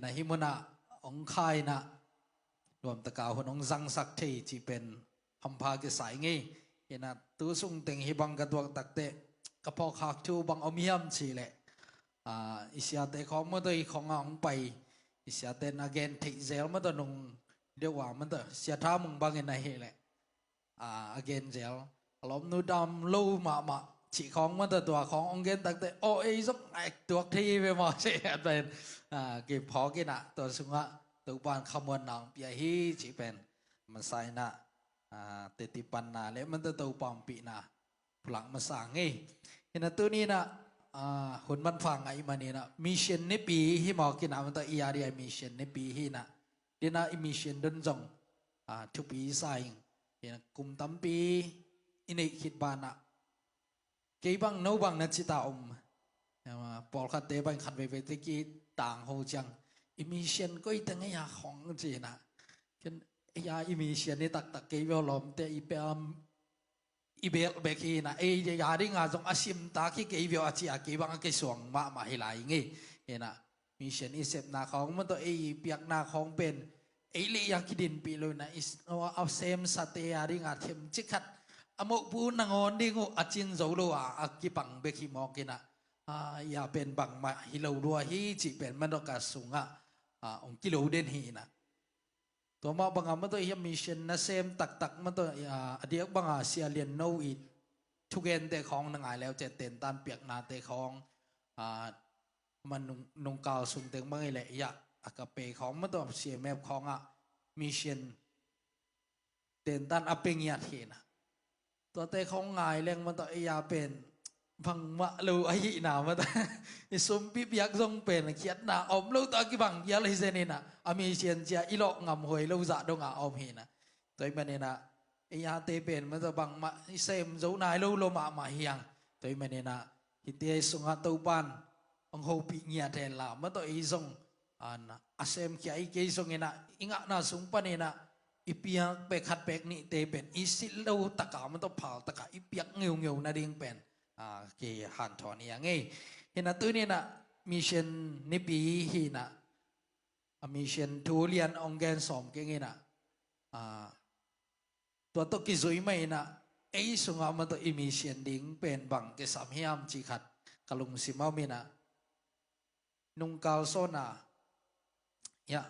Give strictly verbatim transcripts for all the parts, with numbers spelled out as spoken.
Na hih munah hong kha inah nuamtaka hun hong zangsak thei cih pen hampha kisa ing ei. Inah tu sung teng hih bang ka tuak takteh ka phawkkhak thu bang om hiam cihleh, ah, i siate khawng maw tawh, i khawngah hong pai i siate in a gen theih zel maw tawh, nung deuh a maw tawh, Sia Tha Mung bangin ahileh, ah, a gen zel, a lawmnu dam lo mahmah cih khawng maw tawh, tua khawng hong gen takteh, aw, ei zong a ek tuak thei hi ve maw cih a pen, ah, kiphawk inah tua sungah Topa'n khamuanna hong pia hi cih pen masa inah, ah, teci panna le maw tawh Topa ompihna pulak masa ing ei. Inah tuni inah, ah, hun manpha ngaih man inah, mission nipi hi mawk inah maw tawh, i a dia mission nipi hi inah, tu inah i mission ding zong, ah, thupi sa ing. Inah kum tampi i neih khit banah, kei bang, no bang na ci ta om. Ah, pawlkhatte bang khat veivei te kitang ho ciang, i mission koi teng ei a khawng ci inah. Ken ei a i mission i taktak kei veu lawmte i pia i belh bek hi inah, ei a dinga zong a simtak hi kei veu a ci a, kei bang a kisuang mahmah hi lai ing ei. Inah mission i sepna khawng maw tawh, ei i piakna khawng pen ei le ei a kidinpih lo inah, i s-, a semsate a dinga themcik khat a mawhpu nangawn ding uh a cin zo lo a, a kipang bek hi mawk inah, ah, i a pen bangmah hi lo lua hi cih pen maw tawh ka sungah, ah, hong kilo den hi inah. Tua mah banga maw tawh, hiah mission nasem taktak maw tawh, ah, a diak banga Sia Lian No i thugente khawng na ngai le uh ciang, tentan piaknate khawng, ah, man nung, nungkal sung teng bang hileh, hiah Agape khawng maw tawh, C M F khawngah mission tentan a pia ngiat hi inah. Tuate khawng ngai leng maw tawh, ei a pen bangmah lo ahihna maw tawh, i sumpi piak zong pen khiatna a om lo tawh a kibang gial hi zen inah, a mission ciang i lawh ngamhuai lo zah donga a om hi inah. Tua ahih man inah ei ate pen maw tawh bangmah i sem zo nai lo lua mahmah hi hang. Tua ahih man inah hihte sungah Topa'n hong hopih ngiat hen la maw tawh, ei zong, ah, a semkhia i kei zong inah, i ngahna sung pan inah i piak pek khat pek nihte pen i silh lo taka maw tawh, phal taka i piak ngeungeu nading pen, ah, kihanthawn hi ing ei. Inah tuni inah mission nipi hi inah, a mission thu lian hong gen sawm keng inah, ah, tua tawh kizui mah inah, ei sungah maw tawh i mission ding pen bang kisam hiam cih khat ka lungsim ah om inah, nungkal sawnah, hiah,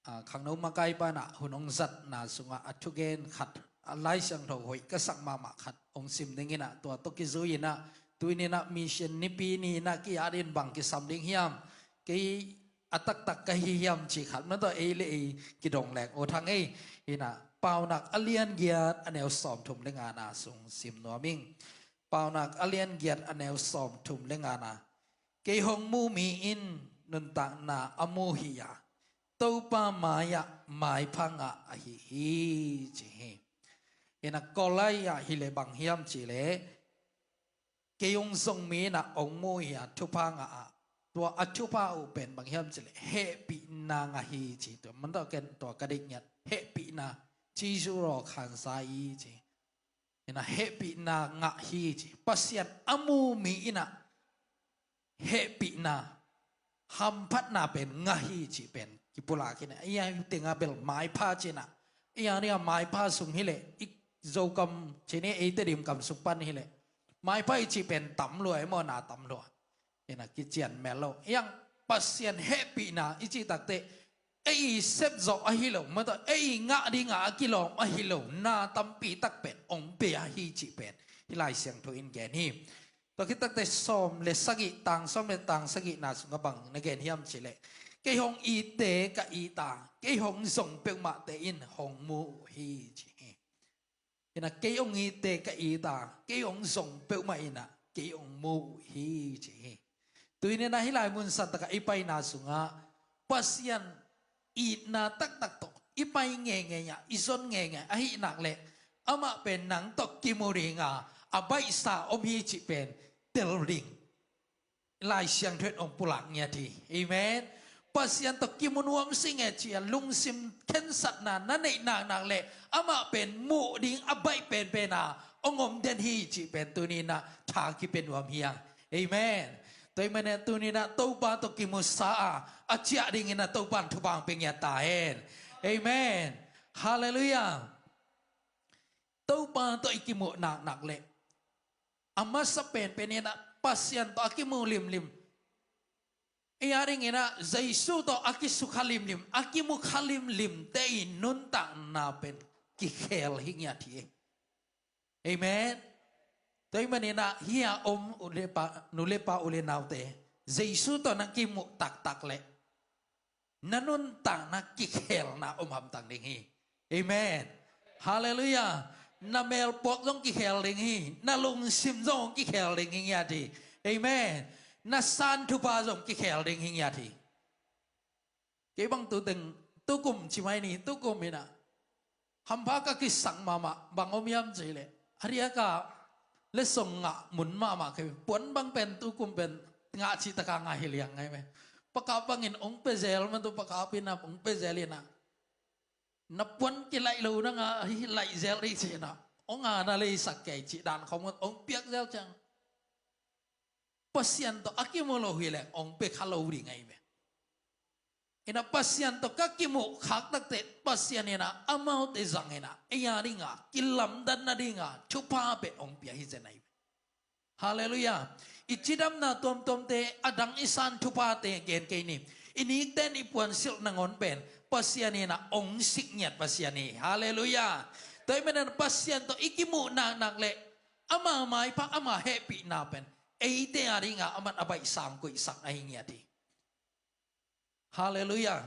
ah, khangno makaipa inah hun hong zatna sungah a thugen khat, a Lai Siangtho hoih ka sak mahmah khat hong sim ding inah, tua tawh kizui inah, tu-in inah mission nipi ni inah ki-at in bang kisam ding hiam, kei a taktak ka hi hiam cih khat maw tawh, ei le ei kidong leng ut hang ei. Inah Paunak a lian giat a neu sawmthum le ngana sung sim nuam ing. Paunak a lian giat a neu sawmthum le ngana. Kei hong mu mi in nuntakna a mu hi a, Topa mai-ah maipha ngah ahi hi, ci hi. Inah Kawlai ah hileh bang hiam cihleh, kei hong zong mi inah hong mu hi a, thupha ngah a, tua a thupha uh pen bang hiam cihleh hehpihna ngah hi, ci. Tua maw tawh ken tua ka deih ngiat, hehpihna, ကျေးဇူးတော်ခံစား hi, ci. Inah hehpihna ngah hi, ci. Pasian a mu mi inah hehpihna, hamphatna pen ngah hi, cih pen kipulak inah, ei a tengah bel maipha ci inah, ei a nih a maipha sung hileh, i Zokam ci ni, ei Tedim kam sung pan hileh, maipha i cih pen tam lua ei maw, na tam lua. Inah kician mel lo. Ei ang Pasian hehpihna i cih takteh, ei i sep zawh ahi lo maw tawh, ei i ngah dinga a kilawm ahi lo na tampi tak pen hong pia hi, cih pen hih Lai Siangtho in gen hi. Tua khit takteh sawm le sagih, tang sawm le tang sagihna sungah bang na gen hiam cihleh, kei hong itte ka it a, kei hong zong peuhmahte in hong mu uh hi, ci hi. Inah kei hong itte ka it a, kei hong zong peuhmah inah kei hong mu uh hi, ci hi. Tu-in inah hih lai mun santakah i paina sungah Pasian itna taktak tawh i pai ngeingei a, i zon ngeingei ahih nak leh, amah pen nang tawh kimu dinga a baihsa om hi, cih pen tel ding Lai Siangtho in hong pulak ngiat hi. Amen. Pasian tawh kimu nuam sing e ci a lungsim khensatna na neih naknak leh, amah pen muh ding a baih penpen a hong om den hi, cih pen tuni inah tha kipia nuam hi hang. Amen. Tua ahih manin tuni-in ah Topa tawh kimusa a, a ciah dingin ah Topa in thupha hong pia ngiat ta hen. Amen. Halleluiah. Topa tawh i kimuh naknak leh a masa penpen in ah Pasian tawh a kimuh limlim, ei a dingin ah Jesu tawh a kisukha limlim, a kimukha limlimte i nuntakna pen kikhel hi ngiat hi. Amen. Tua ahih manin ah hih a om u le pa, nu le pa, u le naute, Jesu tawh na kimuh taktak leh na nuntakna kikhelna om hamtang ding hi. Amen. Halleluiah. Na melpuak zong kikhel ding hi. Na lungsim zong kikhel ding hi ngiat hi. Amen. Na san thupha zong kikhel ding hi ngiat hi. Kei bang tu teng, tukum ci mai ni, tukum in ah hampha ka kisak mahmah, bang om hiam cih leh, a diak a letsong ngah mun mahmah kei, puan bang pen tukum pen ngah cih tak a ngah hi liang ngai ve. Pakap bangin hong pia zel mah tu, pakap in ah hong pia zel in ah, na puan kilaih lo na ngah hi, laih zel ding ci in ah, hong a na leisak kei cih dan khawng hong piak zel ciang, Pasian tawh a kimuh lo hi leh hong pia kha lo ding ahi ve. In ah Pasian tawh ka kimuh khak takteh Pasian in ah amaute zang in ah ei a ding a kilamdanna ding a thupha pen hong pia hi zen ahi ve. Halleluiah. I cidamna tuamtuamte, a dang i san thuphate gen kei ni. I nikten i puansilh nangawn pen Pasian in ah hong sik ngiat Pasian hi. Halleluiah. Tua ahih manin Pasian tawh i kimuh naknak leh ama maipha, ama hehpihna pen eite a ding a aman a baihsa hong koihsak ahi ngiat hi. Halleluiah.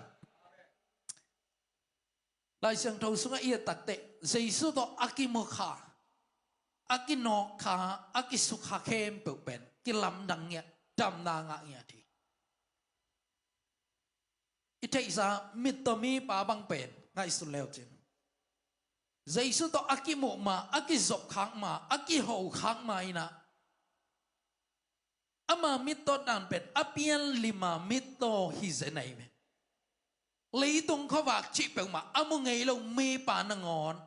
Lai Siangtho sungah i et takteh Jesu tawh a kimuh kha, a kinawk kha, a kisukha khempeuh pen kilamdang ngiat, damna ngah ngiat hi. I theihsa mittaw mipa bang pen ngaihsun le uh cin, Jesu tawh a kimuh ma, a kizop khak ma, a kiho khak ma in ah ama mittaw dan pen a pianlim a mittaw hi zen ahi ve. Leitung khuavak cih peuhmah a mu ngei lo mipa nangawn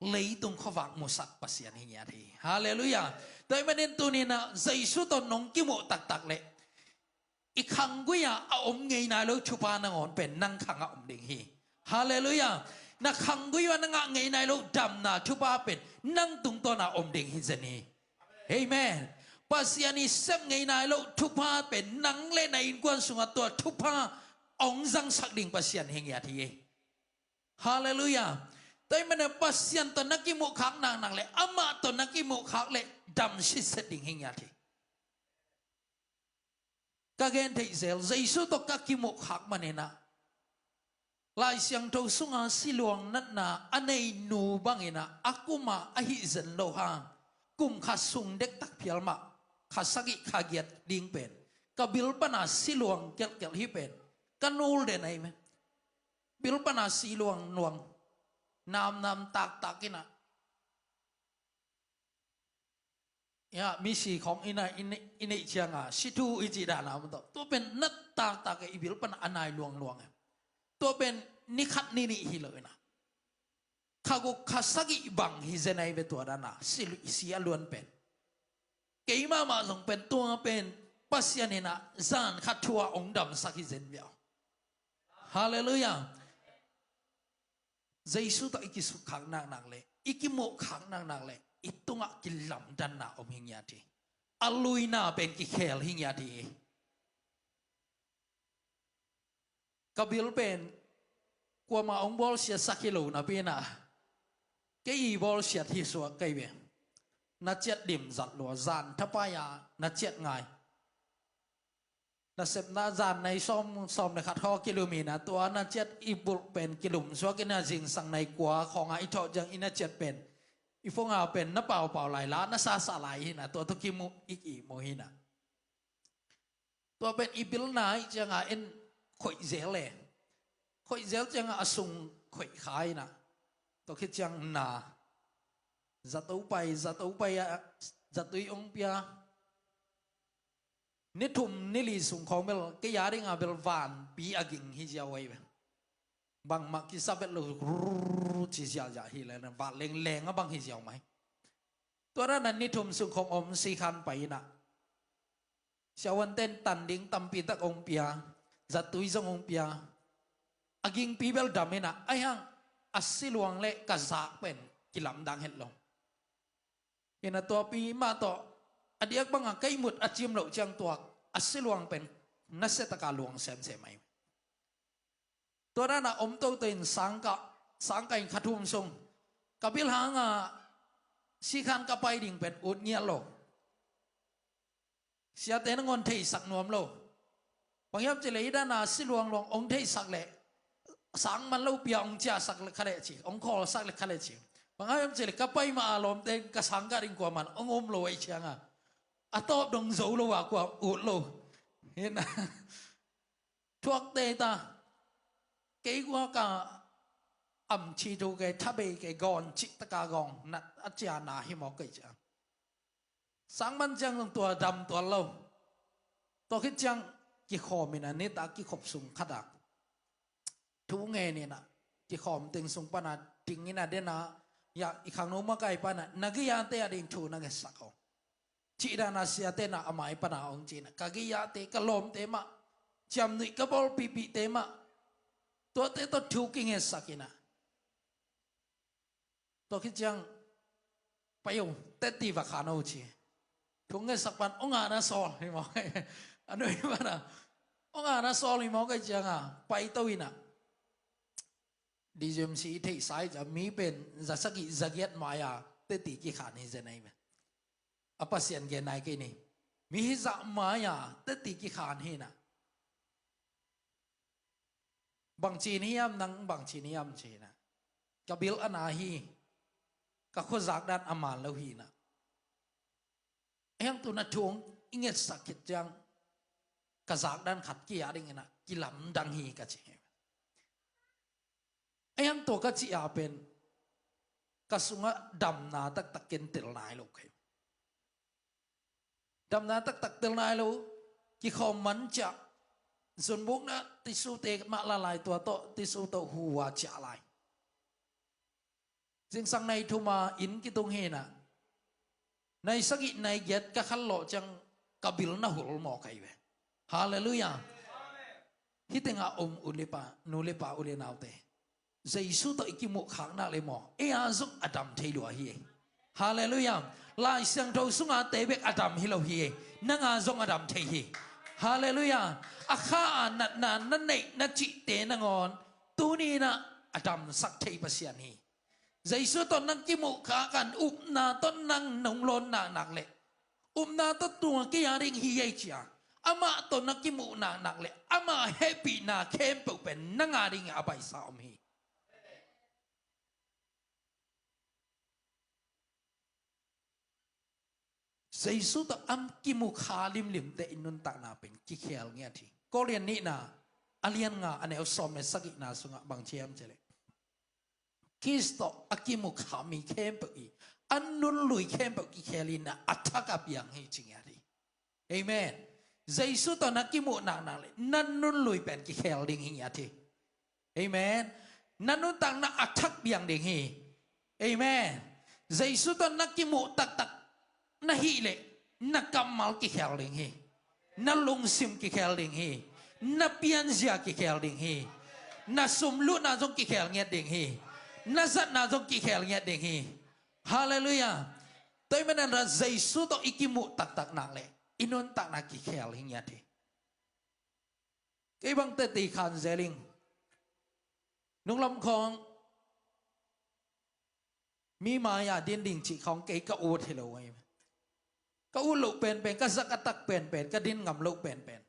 leitung khuavak musak Pasian hi ngiat hi. Halleluiah. Tua ahih manin tuni-in ah Jesu tawh nong kimuh taktak leh i khanggui-ah a om ngei nai lo thupha nangawn pen nang khangah om ding hi. Halleluiah. Na khanggui-ah na ngah ngei nai lo damna thupha pen nang tungtawn a om ding hi zen hi. Amen. Pasian i sep ngei nai lo thupha pen nang le na innkuan sungah tua thupha hong zangsak ding Pasian hi ngiat hi. Halleluiah. Tua ahih manin Pasian tawh na kimuh khak naknak leh, amah tawh na kimuh khak leh dam sitset ding hi ngiat hi. Ka gen theih zel, Jesu tawh ka kimuh khak manin ah Lai Siangtho sunga siluang natna a nei nu bangin ah a kum a ahih zen lo hang, kum khat sung dektak phial mah, kha sagih kha giat ding pen ka bil pana siluang kelhkelh hi pen ka nul den ahi ve. Bil pana siluang luang namnam taktak in ah, ya, misi khawng i neih, i neih, i neih cianga si thu i cih dan a om tawh, tua pen na taktak e, i bil pana a nai luangluang e. Tua pen ni khat ni nih hi lo in ah kha guk kha sagih bang hi zen ahi ve, tua dan a si, si a luan pen. Keimah mah zong pen tua pen Pasian in ah zan khat thu a hong damsak hi zen ve aw. Halleluiah. Jesu tawh i kisukkhak naknak leh, i kimuhkhak naknak leh i tungah kilamdanna om hi ngiat hi. A luina pen kikhel hi ngiat hi. Ka bil pen kuamah hong bawlsiatsak hi lo napi in ah kei i bawlsiat hi suak kei ve. Na ciat dim zat lua, zan thapai-a na ciat ngai. Nasepna zan nai sawm, sawm le khat khaw kilum in ah, tua na ciat i bulh pen kilum suak in ah, zingsang nai kua khawngah i thawh ciang i na ciat pen, i phone-a pen na paupau lai, la na sasa lai hi in ah, tua tawh kimuh i ihmu hi in ah. Tua pen i bil nai ciangah en khoih zel e. Khoih zel ciangah a sung khoih kha in ah, tua khit ciang na, zato pai, zato pai-ah zatui hong pia. Ni thum ni li sung khawng bel kei a dinga bel vanpi a ging hi ziau ahi ve. Bangmah kisa vet lo, rrrr ci ziahziah hi leh, van lengleng a bang hi ziau mai. Tua dana ni thum sung khawng om sikhan pai in ah, Siavuante'n tan ding tampi tak hong pia, zattui zong hong pia. A gingpi bel dam inah, ahi hang a siluang le ka zak pen kilamdang het lo. Inah tuapi mah tawh a diak bangah ka ihmut a cim loh ciang tuak a siluang pen nasiataka luang semsem ahi. Tua dana om toto in sangkah, sangkah in kha thum sung ka bil hangah sikhan ka pai ding pen ut ngiat lo. Siate nangawn theisak nuam lo. Bang hiam cih leh hih dana siluangluang hong theisak leh sang man lo pia hong ciahsak le kha leh ci, hong khawlsak le kha leh ci. Bang hiam cih leh ka pai mah a lawmte ka sangkah ding kuaman hong um lo ahih cianga a tawp dong zo lo a kua ut lo. Hinah thuakte ta. Kei guak a am ci thu kei, thabei kei, gawn cihtaka gawng nat a ciana hi mawk kei cia. Sang man ciang zong tua dam tuan lo. Tua khit ciang kikhawm inah nita kikhop sung khatah thu ngen inah kikhawm teng sung pana ting inah dena ya i khangno makai pana na gei-ate a ding thu na ngetsak aw. Cih dana siate na a mai pana hong ci inah ka gei-ate ka lawmte mah, ciamnuih ka bawlpihpihte mah, tuate tawh thu kingetsak inah. Tua khit ciang pai o, teti va khan o ci. Thu ngetsak pan hong a na sawl hi mawk. A nuih pana hong a na sawl hi mawk ahih cianga pai to inah. D J M C i theihsa hi cia mi pen za sagih za giat mai-a teti kikhan hi zen ahi ve. A Pasian gen nai kei ni. Mi hi zah mai-a teti kikhan hi inah. Bang ci-in hiam, nang bang ci-in hiam ci inah. Ka bil a na hi. Ka khuazak dan a man lo hi inah. Ahi hang tu na thu hong i ngetsak khit ciang ka zak dan khat ki-a ding inah kilamdang hi ka ci hi. Ahi hang tua ka cih a pen ka sungah damna taktak ken tel nai lo kei. Damna taktak tel nai lo, kikhawm man ciah. Zunbukna tisute mah la lai tua tawh, tisu tawh hu a ciah lai. Zingsang nai thuma inn kitung hi inah. Nai sagih nai giat ka khanlawh ciang ka bil na hul mawk ahi ve. Halleluiah. Hih tengah om u le pa, nu le pa, u le naute, Jesu tawh i kimuh khak nak le maw, ei-a zong a dam thei lua hi. Halleluiah. Lai Siangtho sunga te bek a dam hi lo hi. Nanga zong a dam thei hi. Halleluiah. A kha a natna na neih na cihte nangawn tuni inah a damsak thei Pasian hi. Jesu tawh nang kimuh khak a, upna tawh nang nong lawn naknak leh, upna tawh tua kei a ding hi ei cia amah tawh na kimuh naknak leh, amah hehpihna khempeuh pen nang a dingin a baihsa om hi. Jesu tawh a kimu kha limlimte i nuntakna pen kikhel ngiat hi. Korin nihna a lian nga a neu sawm le sagihna sungah bang ci hiam cih leh, Khrist tawh a kimu kha mi khempeuh i a nunlui khempeuh kikhel inah a thak a piang hi ci ngiat hi. Amen. Jesu tawh na kimuh naknak leh na nunlui pen kikhel ding hi ngiat hi. Amen. Na nuntakna a thak piang ding hi. Amen. Jesu tawh na kimuh taktak na hih leh na kammal kikhel ding hi. Na lungsim kikhel ding hi. Na pianzia kikhel ding hi. Na sumlutna zong kikhel ngiat ding hi. Na zatna zong kikhel ngiat ding hi. Halleluiah. Tua ahih manin Jesu tawh i kimuh taktak nak leh i nuntakna kikhel hi ngiat hi. Kei bang teti khan zel ing. Nunglam khawng mi mai-a din ding cih khawng kei ka ut hi lo ahi. Ka ut loh penpen, ka zak a tak penpen, ka din ngam loh penpen,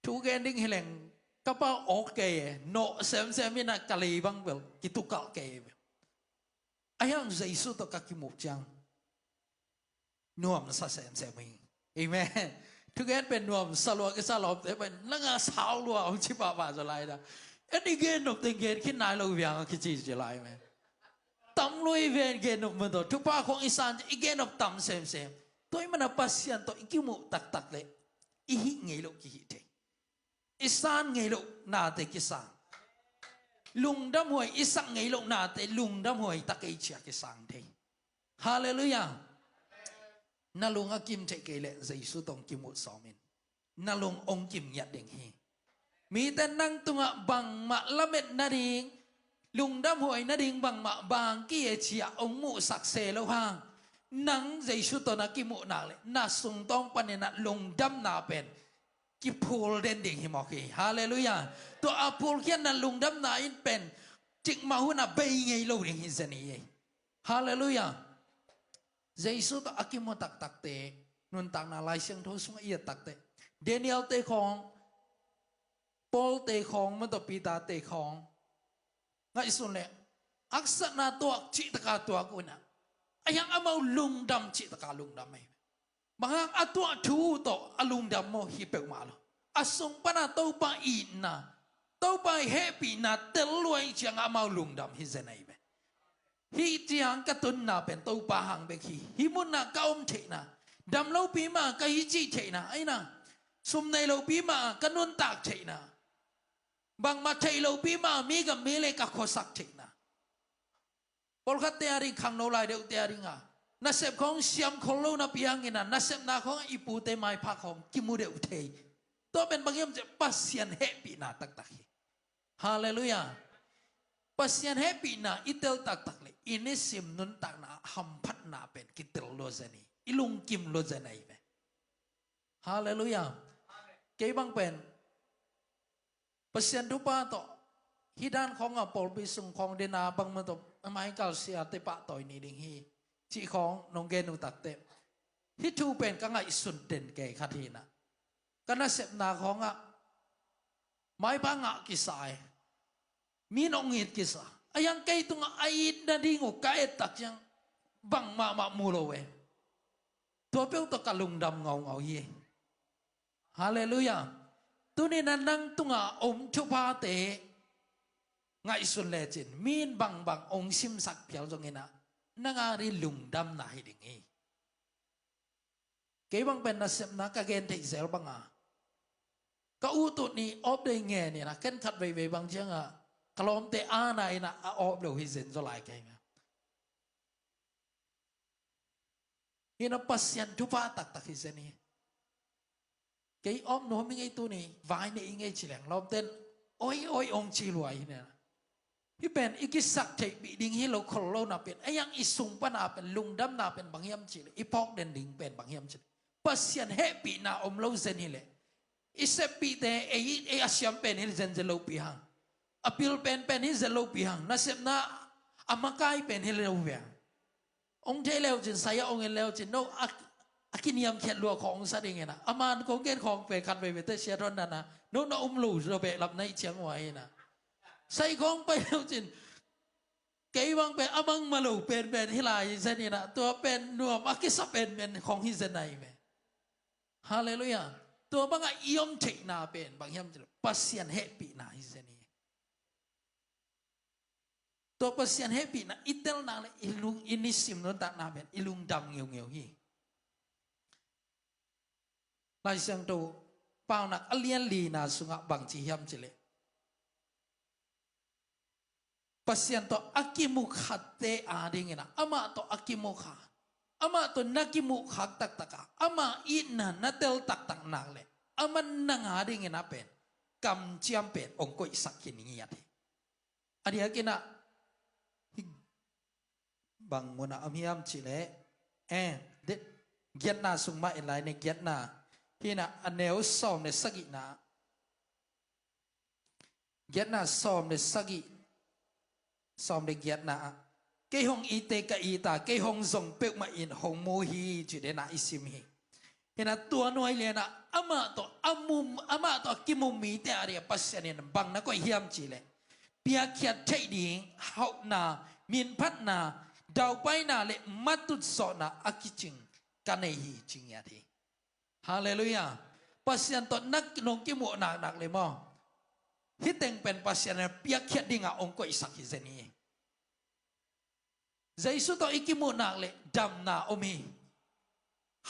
thu gen ding hi leng ka pau awk kei e, nawh semsem inah ka lei bang bel kitukalh kei e. Ahi hang Jesu tawh ka kimuh ciang nuamsa semsem hi. Amen. Thugen pen nuamsa lua kisa lawmte pen nanga sau lua om ci pahpah zaw lai dah. En i gen nop teng gen khin nai lo viang a kici ci lai men. Tam lui ven gen nop mun tawh thupha khong i san i gen nop tam semsem. Tua ahih manin Pasian tawh i kimuh taktak leh i hih ngei loh kihih thei. I san ngei loh nate kisang. Lungdamhuai i sak ngei loh nate lungdamhuai tak ei cia kisang thei. Halleluiah. Na lung a kim theih kei leh Jesu tawh hong kimuh sawm in. Na lung hong kim ngiat ding hi. Mite nang tungah bangmah lamet nading, lungdamhuai nading bangmah bang ki e ci-ah hong muhsak se lo hang, nang Jesu tawh na kimuh nak leh na sungtawng panin ah lungdamna pen kiphul den ding hi mawk hi. Halleluiah. Tua a phulkhiatna lungdamna in pen cikmah hun ah bei ngei lo ding hi zen hi. Halleluiah. Jesu tawh a kimu taktakte, nuntakna Lai Siangtho sungah i et takte, Daniel te khawng, Paul te khawng, mah tawh Peter te khawng ngaihsun leh, haksatna tuak cih taka tuak uh inah, a hiang amau lungdam cih taka lungdam hi. Bang hang a tuah thu tawh a lungdam maw, hi peuhmah lo. A sung pana Topa itna, Topa i hehpihna tel lua ih ciangah amau lungdam hi zen ahi ve. Hih ciang ka tunna pen Topa hang bek hi. Hih munah ka om theihna, dam lopi mah ka hih cih theihna, aina, sum nei lopi mah ka nuntak theihna, bangmah theih lopi mah mi gam mi le ka khuasak theihna. Pawlkhatte a ding, khangno lai deuhte a ding a, nasep khawng siam khol lo napi hangin a, nasepna khawng a i pute maipha khawng kimu deuh thei. Tua pen bang hiam cih leh Pasian hehpihna taktak hi. Halleluiah. Pasian hehpihna i tel taktak leh i nisim nuntakna hamphatna pen kitel lua zen hi. I lungkim lua zen ahi ve. Halleluiah. Kei bang pen Pasian thupha tawh hih dan khawngah pawlpi sung khawng dena bangmah tawh amah hi kalsia te pahtawi ni ding hi cih khawng nong gen uh takte, hih thu pen ka ngaihsun den kei khat hi inah, ka nasepna khawngah maipha ngah kisa e. Mi nong it kisa. A hiang kei tungah a it nading uh ka et tak ciang bang mahmah mu lo e. Tua peuh tawh ka lungdam ngaungau hi. Halleluiah. Tuni-in a nang tungah om thuphate ngaihsun lecin, mi in bangbang hong simsak phial zongin a, nang a ding lungdamna hi ding hi. Kei bang pen nasepna ka gen theih zel banga, ka ut uh nih awp dei ngen inah, ken khat veivei bang ciangah ka lawmte ana inah a awp lo hi zen zaw lai kei nga. Hi inah Pasian thupha taktak hi zen hi. Kei awp nuam hi ngei, tuni vai nei hi ngei ci leng lawmten oi oi hong ci lua hi inah. Hih pen i kisak theihpih ding hi lo khol lo napi-in, a hiang i sung pana pen lungdamna pen bang hiam cih leh, i phawk den ding pen bang hiam cih leh, Pasian hehpihna om lo zen hi leh, i seppihte ei, ei a siam pen hi zenzen lopi hang, a pil penpen hi zen lopi hang, nasepna a makai pen hi lopi hang. Hong thei leucin, sai-ah hong en leucin, no, a, a kiniamkhiat lua khawng hong sa ding inah. A man kong gen khawng pen khat veivei te siat hon nana, no na um lo zaw behlap na hih ciang uh a hi inah. Sai khawng pai leucin, kei bang pen a bangmah lo penpen hi lai hi zen inah, tua pen nuam a kisa penpen khawng hi zen ahi ve. Halleluiah. Tua bangah i om theihna pen bang hiam cih leh Pasian hehpihna hi zen hi. Tua Pasian hehpihna i tel nak leh i lung, i nisim nuntakna pen i lungdam ngeungeu hi. Lai Siangtho Paunak a lian lina sungah bangci hiam cih leh, Pasian tawh a kimu khatte a dingin a, amah tawh a kimu kha, amah tawh na kimuh khak taktak a, amah itna na tel taktak nak leh, amah nang a dingin a pen kamciam pen hong koihsak hi ngiat hi. A diakin a, hih bang munah om hiam cih leh, eh, de, Giatna sung mah en lai ni, Giatna. Hih inah a neu sawm le sagihna. Giatna sawm le sagih, sawm le giatna ah, kei hong itte ka it a, kei hong zong peuhmah in hong mu hi, ci dena i sim hi. Hi inah tua nuai lianah amah tawh a mu, amah tawh a kimu mite a dia Pasian in bang na koih hiam cih leh, piakkhiat theih ding hauhna, minphatna, daupaina le matutzawhna a kicing ka nei hi, ci ngiat hi. Halleluiah. Pasian tawh na nong kimuh naknak le maw, hih teng pen Pasian in piakkhiat dingah hong koihsak hi zen hi. Jesu tawh i kimuh nak leh damna om hi,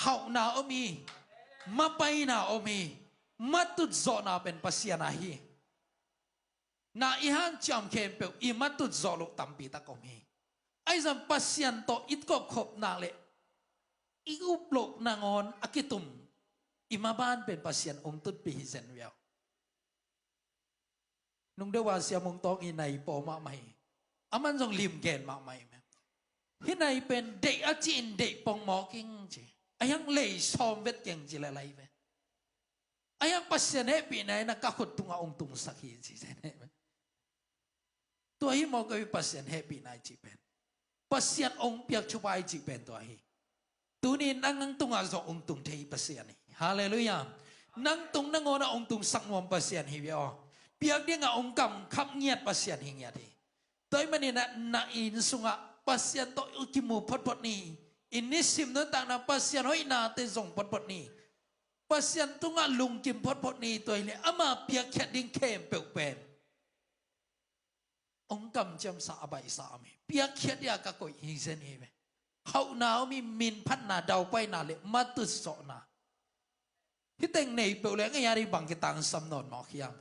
hauhna om hi, mapaina om hi, matutzawhna pen Pasian a hi. Na i hanciam khempeuh i matutzawh loh tampi tak om hi. Ahi zong Pasian tawh i kawpkhop nak leh, i up loh nangawn a kitum i maban pen Pasian ong tutpih hi zen viau. Nungdeuh a Sia Mung Tawng i nai paw mahmah hi. Aman zong lim gen mahmah hi. Hih nai pen deih a ci-in deih pongmawk ing ci. A hiang lei sawm vet keng ci le lai ve. A hiang Pasian hehpihna in a ka khut tungah ong tungsak hi ci. Tua hi maw ka Pasian hehpihna i cih pen. Pasian ong piak thupha i cih pen tua hi. Tuni nang nang tungah zong ong tung thei Pasian hi. Halleluiah. Nang tung nangawn a ong tungsak nuam Pasian hi ve aw. Piak dingah ong kam khap ngiat Pasian hi ngiat hi. Tua ahih manin ah na inn sungah Pasian tawh i kimu photphot ni. I nisim nuntakna Pasian hoihnate zong photphot ni. Pasian tungah lungkim photphot ni, tua hileh ama piakkhiat ding khempeuh pen ong kamciamsa a baihsa om hi. Piakkhiat dia ka koih hi zen hi ve. Hauhna om hi, minphatna, daupaina le matutzawhna. Hih teng nei peuh leng ei a ding bang kitangsam nawn mawk hiam?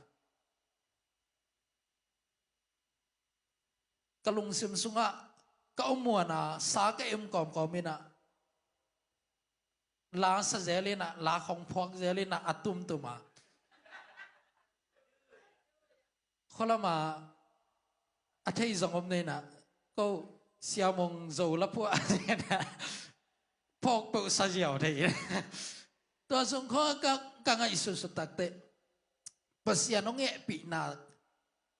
Ka lungsim sungah ka om muana sa ka em kawmkawm inah la sa zel inah la khong phuak zel inah a tumtuma khualama a thei zong om nei inah ko Sia Mung Zo la phuah inah phawk peuh sa ziau thei. Tua sung khaw ka, ka ngaihsutsut takte Pasian hong hehpihna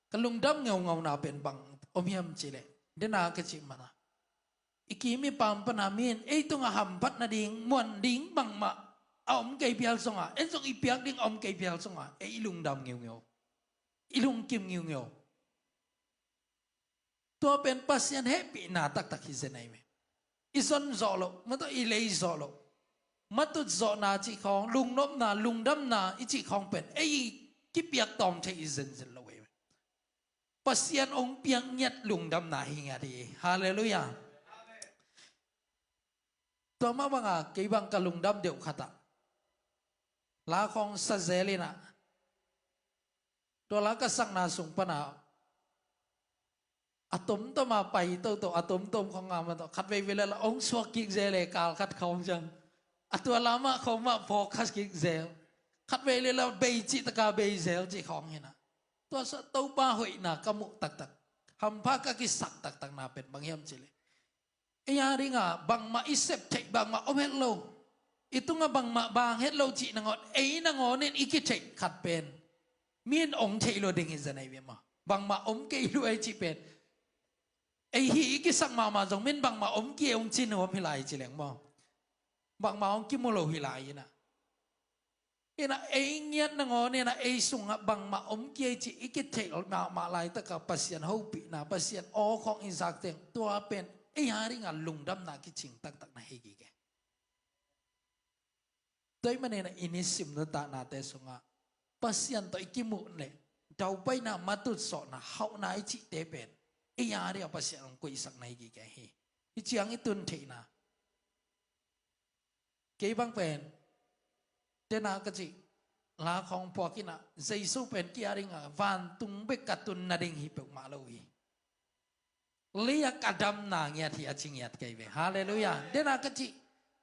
ka lungdam ngeungauna pen bang om hiam cileh dena ka cih mana i kim i pam pana min ei tungah hamphat nading muan ding bangmah a om kei phial sunga en zong i piak ding a om kei phial sunga ei i lungdam ngeungeu, i lungkim ngeungeu. Tua pen Pasian hehpihna taktak hi zen ahi ve. I zon zawh loh, mataw i lei zawh loh, matut zawhna cih khawng, lungnopna, lungdamna i cih khawng pen ei kipiak tawm thei i zenzen lo ahi ve. Pasian ong piak ngiat lungdamna hi ngiat hi. Halleluiah. Tua mah banga kei bang ka lungdam deuh khatah la khawng sa zel inah tua la ka sakna sung pana a tomtoma pai toto a tomtom khawng a ma tawh khat veivei le la ong suak kik zel e kal khat khawng ciang a tua la mah khawng mah phawk khat kik zel khat vei le la bei cih taka bei zel cih khawng hinah tua sa Topa hoihna ka muh taktak hampha ka kisak taktakna pen bang hiam cileh ei a dingah bangmah i sep theih bangmah om het lo. I tungah bangmah bang het lo cih nangawn ei nangawn in i kitheih khat pen min ong theih lo ding hi zen ahi ve maw? Bangmah om kei lo ahi cih pen ei hi i kisak mahmah zong min bangmah om kei ong ci nuam hi lai ci leng maw? Bangmah ong kimu lo hi lai inah Inah ei ngiat nangawn inah ei sungah bangmah om kei cih i kitheih mahmah laitaka Pasian hopihna Pasian aw khawng i zak teng tua pen ei a dingah lungdamna kicing taktak na hi gige. Tua ahih maninah i nisim nuntaknate sungah Pasian tawh i kimuh leh daupaina matutsawhna hauhna i cihte pen ei a dingah Pasian hong kuihsak na hi gige hi. Hi ciang i tun theihna kei bang pen dena ka cih la khawng phuak inah Jesu pen kei a dingah vantung bek ka tun nading hi peuhmah lo hi. Lei-ah ka damna ngiat hi a ci ngiat kei ve. Halleluiah. Dena ka cih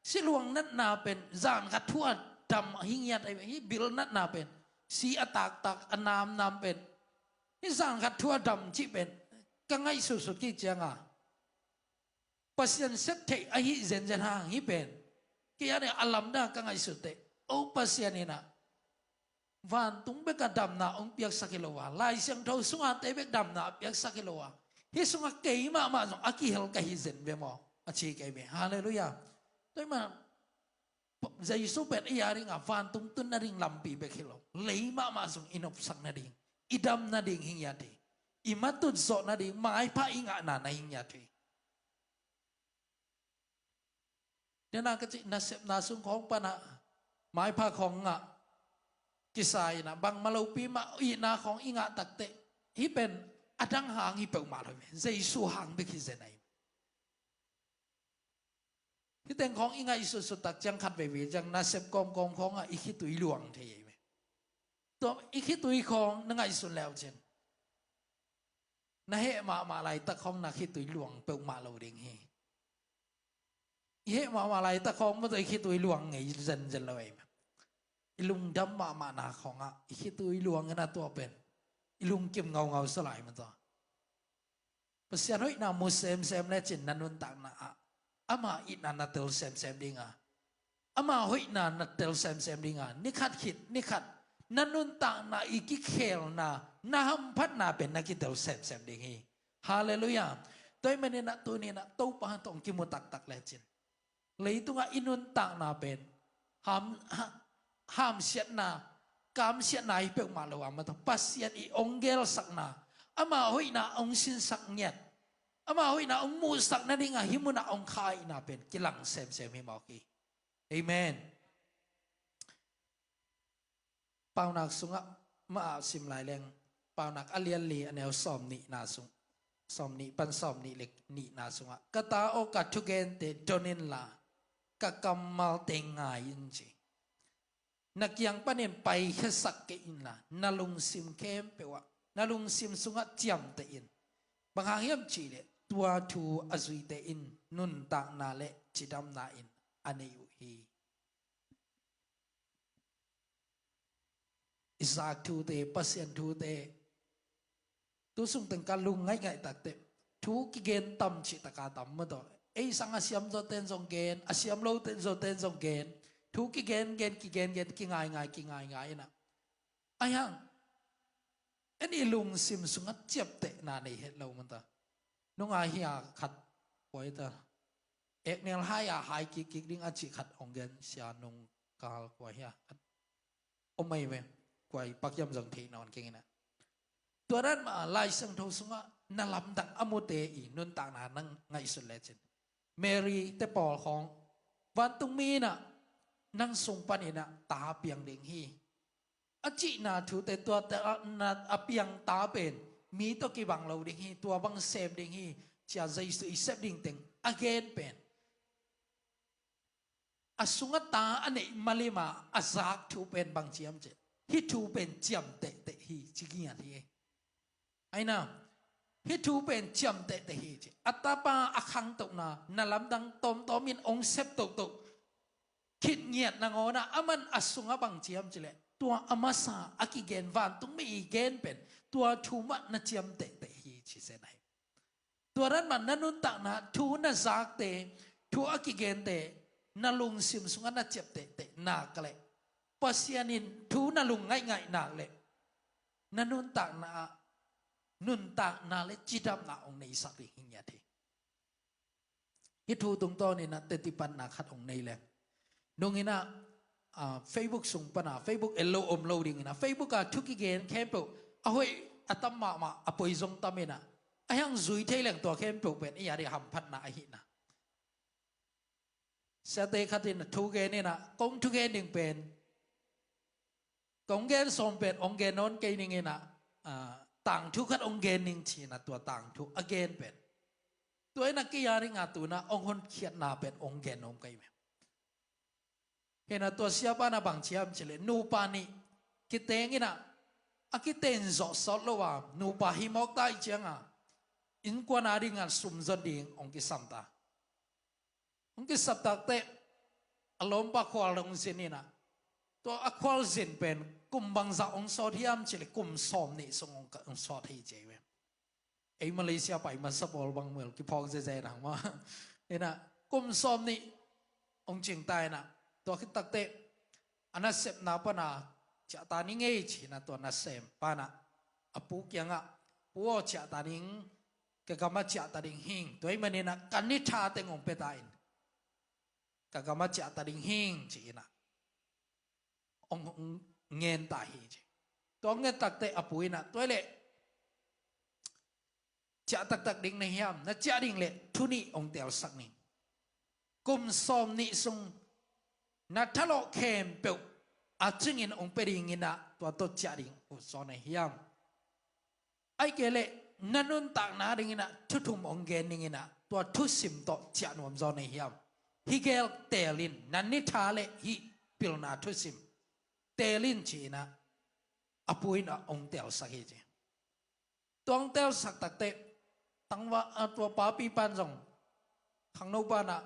siluang natna pen zan khat thu a dam hi ngiat ahi ve. Hi bil natna pen si a taktak a namnam pen hi zan khat thu a dam cih pen ka ngaihsutsut kik cianga Pasian sep theih ahi zenzen hang hi pen kei a dingah a lamdang ka ngaihsut teh o Pasian inah vantung bek a damna ong piaksak hi lo a Lai Siangtho sungate bek damna a piaksak hi lo a hi sungah kei mahmah zong a kihel ka hi zen ve maw a ci kei ve. Halleluiah. Tua ahih manin Jesu pen ei a dingah vantung tun nading lampi bek hi lo lei mahmah zong i nopsak nading i dam nading hi ngiat hi. I matut zawh nading maipha i ngahna na hi ngiat hi. Dena ka cih nasepna sung khawng pana maipha khawng ngah kisa inah bangmah lopi mah itna khawng i ngah takteh hi pen a dang hang hi peuhmah lo ve. Jesu hang bek hi zen ahi. Hi teng khawng i ngaihsutsut tak ciang khat veivei ciang nasep kawmkawm khawngah i khitui luang thei ahi ve. Tua i khitui khawng na ngaihsun leucin na heh mahmah laitak khawng na khitui luang peuhmah lo ding hi. I heh mahmah laitak khawng maw tawh i khitui luang ngei zenzen lo ei mah. I lungdam mahmahna khawngah i khitui luang in a tua pen i lungkim ngaungau sa lai maw tawh. Pasian hoihna mu semsem lecin na nuntakna ah ama itna na tel semsem dinga, ama hoihna na tel semsem dinga, nikhat khit nikhat na nuntakna i kikhelna, na hamphatna pen na kitel semsem ding hi. Halleluiah. Tua ahih manin ah tuni in ah Topa tawh hong kimu taktak lecin leitungah i nuntakna pen ham, ha, hamsiatna, kamsiatna hi peuhmah lo a, maw tawh Pasian i hong gelsakna, ama hoihna hong sinsak ngiat, ama hoihna hong muhsak nadingah hih munah hong kha ahihna pen kilang semsem hi mawk hi. Amen. Paunak sungah mah ah sim lai leng, Paunak a lianli a neu sawm nihna sung, sawm nih pan sawm nih le nihna sungah, ka ta aw, ka thugente don inla, ka kammalte ngai in ci. Na kiang panin paikhiasak kei inla, na lungsim khempeuh ah, na lungsim sungah ciamteh in. Bang hang hiam cihleh tua thu a zuite in nuntakna le cidamna in a nei uh hi. I zak thute, Pasian thute, tu sung teng ka lung ngaihngaih takteh thu kigen tam cih taka tam maw tawh. Ei sang a siam zawten zong gen, a siam lote zawten zong gen, thu kigen gen, kigen gen, kingai ngai, kingai ngai inah. Ahi hang en i lungsim sungah ciaptehna nei het lo maw tawh. Nunga hi a khat kua hi ta, eknel hai a hai kikkik ding a cih khat hong gen, sia nung kal kua hi a khat om ahi ve, kua i pak hiam zong thei nawn keng inah. Tua dan mah Lai Siangtho sungah na lamdang a mute i nuntakna nang ngaihsut lecin, Mary te pawl khawng, vantungmi inah nang sung paninah ta piang ding hi a cihna thute, tua ta, na, a piang ta pen mi tawh kibang lo ding hi, tua bang sem ding hi, cia Jesu i sep ding teng a gen pen. A sungah ta a neih malima a zak thu pen bang ciam cih, hih thu pen ciamtehteh hi ci ngiat hi. Aina, hih thu pen ciamtehteh hi ci. A tapa a khangtohna, na lamdang tawmtawm in hong sep tohtoh khit ngiat nangawnah, aman a sungah bang ciam cileh, tua a masa a kigen vantungmi i gen pen tua thu mah na ciamtehteh hi ci zen ahi. Tua dan mah na nuntakna, thu na zakte, thu a kigente na lungsim sungah na ciaptehteh nak leh, Pasian in thu na lung ngaihngaih nak leh, na nuntakna ah nuntakna le cidamna hong neisak ding hi ngiat hi. Hih thu tungtawn inah teci panna khat hong nei leng. Nung inah, ah, Facebook sung pana, Facebook el lo om lo ding inah, Facebook ah thu kigen khempeuh a hoih a tam mahmah, a poi zong tam inah, a hiang zui thei leng tua khempeuh pen i a dih hamphatna ahihna. Siate khat in thu gen inah, kong thu gen ding pen, kong gen sawm pen hong gen nawn kei ning inah, ah, tangthu khat hong gen ning ci inah tua tangthu a gen pen, tua inah kei a dingah tu inah hong honkhiatna pen hong gen nuam kei ve. Hinah tua siapa na bang ciam cileh, nupa nih kiteng inah, a kiten zawh sawt lo a, nupa hi mawk ta ih cianga innkuan a dingah sum zon ding hong kisam ta. Hong kisap takteh a lawmpa khual dong zin inah, tua a khual zin pen kum bangzah hong sawt hiam cileh, kum sawm nih sung hong ka, hong sawt hi ci ve. Ei Malaysia pai masa pawl bang mel kiphawk zeze nang maw. Inah kum sawm nih hong cing ta inah, tua khit takteh a nasepna pana ciah ta ning ei ci inah, tua nasem pana a pu kiangah, pu aw, ciah ta ning, ka gamah ciah ta ding hing, tua ahih maninah ka ni tha teng hong pia ta in, ka gamah ciah ta ding hing ci inah hong, hong ngen ta hi ci. Tua hong ngen takteh a pu inah, tua leh ciah taktak ding na hiam, na ciah ding leh thu nih hong telsak ning. Kum sawm nih sung na thalawh khempeuh a cingin hong pia ding inah, tua tawh ciah ding uh zaw na hiam? Ahih kei leh na nuntakna ding inah thu thum hong gen ning inah, tua thusim tawh ciah nuam zaw na hiam? Hih gel teel in, na ni tha le hih pilna thusim teel in ci inah a pu inah hong telsak hi ci. Tua hong telsak takteh tangva, a, tua papi pan zong, khangno panah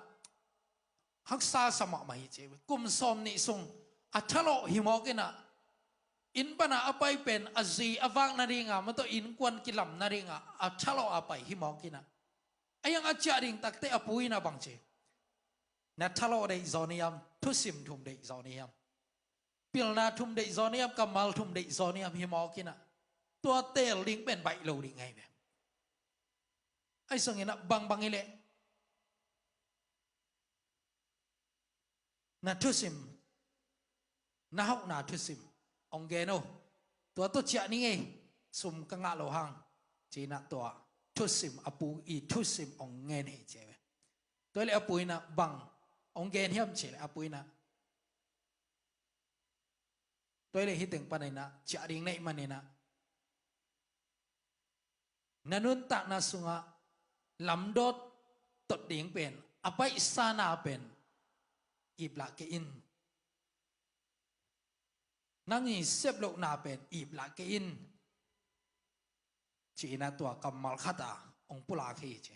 haksa sa mahmah hi ci. Kum sawm nih sung a thalawh hi mawk inah, inn pana a pai pen a zui a vak nadinga, mawtaw innkuan kilam nadinga a thalawh a pai hi mawk inah, a hiang a ciah ding takte a pu inah bang ci? Na thalawh deih zaw ni hiam, thusim thum deih zaw ni hiam? Pilna thum deih zaw ni hiam, kammal thum deih zaw ni hiam hi mawk inah, tua teel ding pen baih lo ding ahi ve. Ahi zongin ah bangbang hi leh na thusim, na hauhna thusim hong gen o. Tua tawh ciah ni ngei, sum ka ngah lo hang, ci inah tua thusim, a pu i thusim hong ngen hi ci ve. Tua hi leh a pu inah bang hong gen hiam ci leh a pu inah, tua hi leh hih teng pan inah ciah ding na hih man inah, na nuntakna sungah lamdawt tot ding pen, a baihsa na pen iplah kei in. Nang i sep lohna pen iplah kei in, ci inah tua kammal khat a hong pulak hi ci.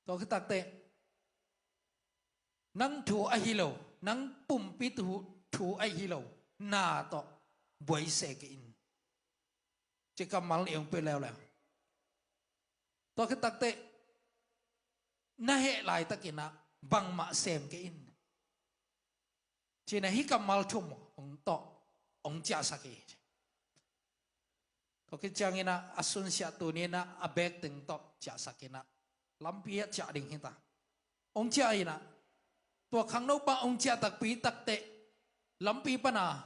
Tua khit takteh nang thu ahi lo, nang pumpi thu, thu ahi lo na tawh buai se kei in, ci kammal nih hong pia leuleu. Tua khit takteh na heh laitak inah bangmah sem kei in, ci inah hih kammal thum hong tawh hong ciahsak hi. Tua khit ciang inah a sunsiah tuni inah a beek teng tawh ciahsak inah lampi ah ciah ding hi ta. Hong ciah inah, tua khangnopa hong ciah takpi takteh lampi pana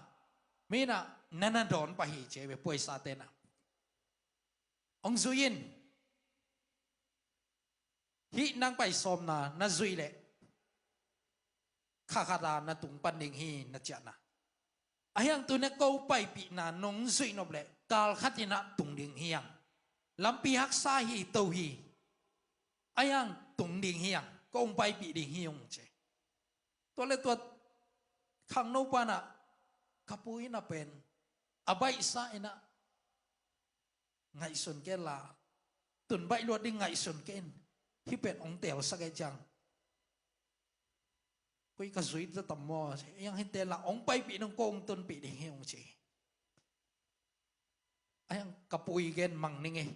mi inah na na dawn pah hi ci ve, puaisate inah. Hong zui in. Hih nang pai sawmna na zuih leh kha khat a na tung pan ding hi, na ciahna. A hiang tu inah ko paipihna nong zuih nop leh kal khat inah tung ding hi hang. Lampi haksa hi to hi. A hiang tung ding hi hang, ko hong paipih ding hi hong ci. Tua leh tua khangnopa inah, ka pu inah pen a baihsa inah ngaihsun kei la, tun baih luat ding ngaihsun kei in, hih pen hong teelsak ei ciang, koi ka zui ta tam maw, a hiang hih teel la hong paipih nung ko hong tunpih ding hi hong ci. A hiang ka pu i gen mang ni ngei,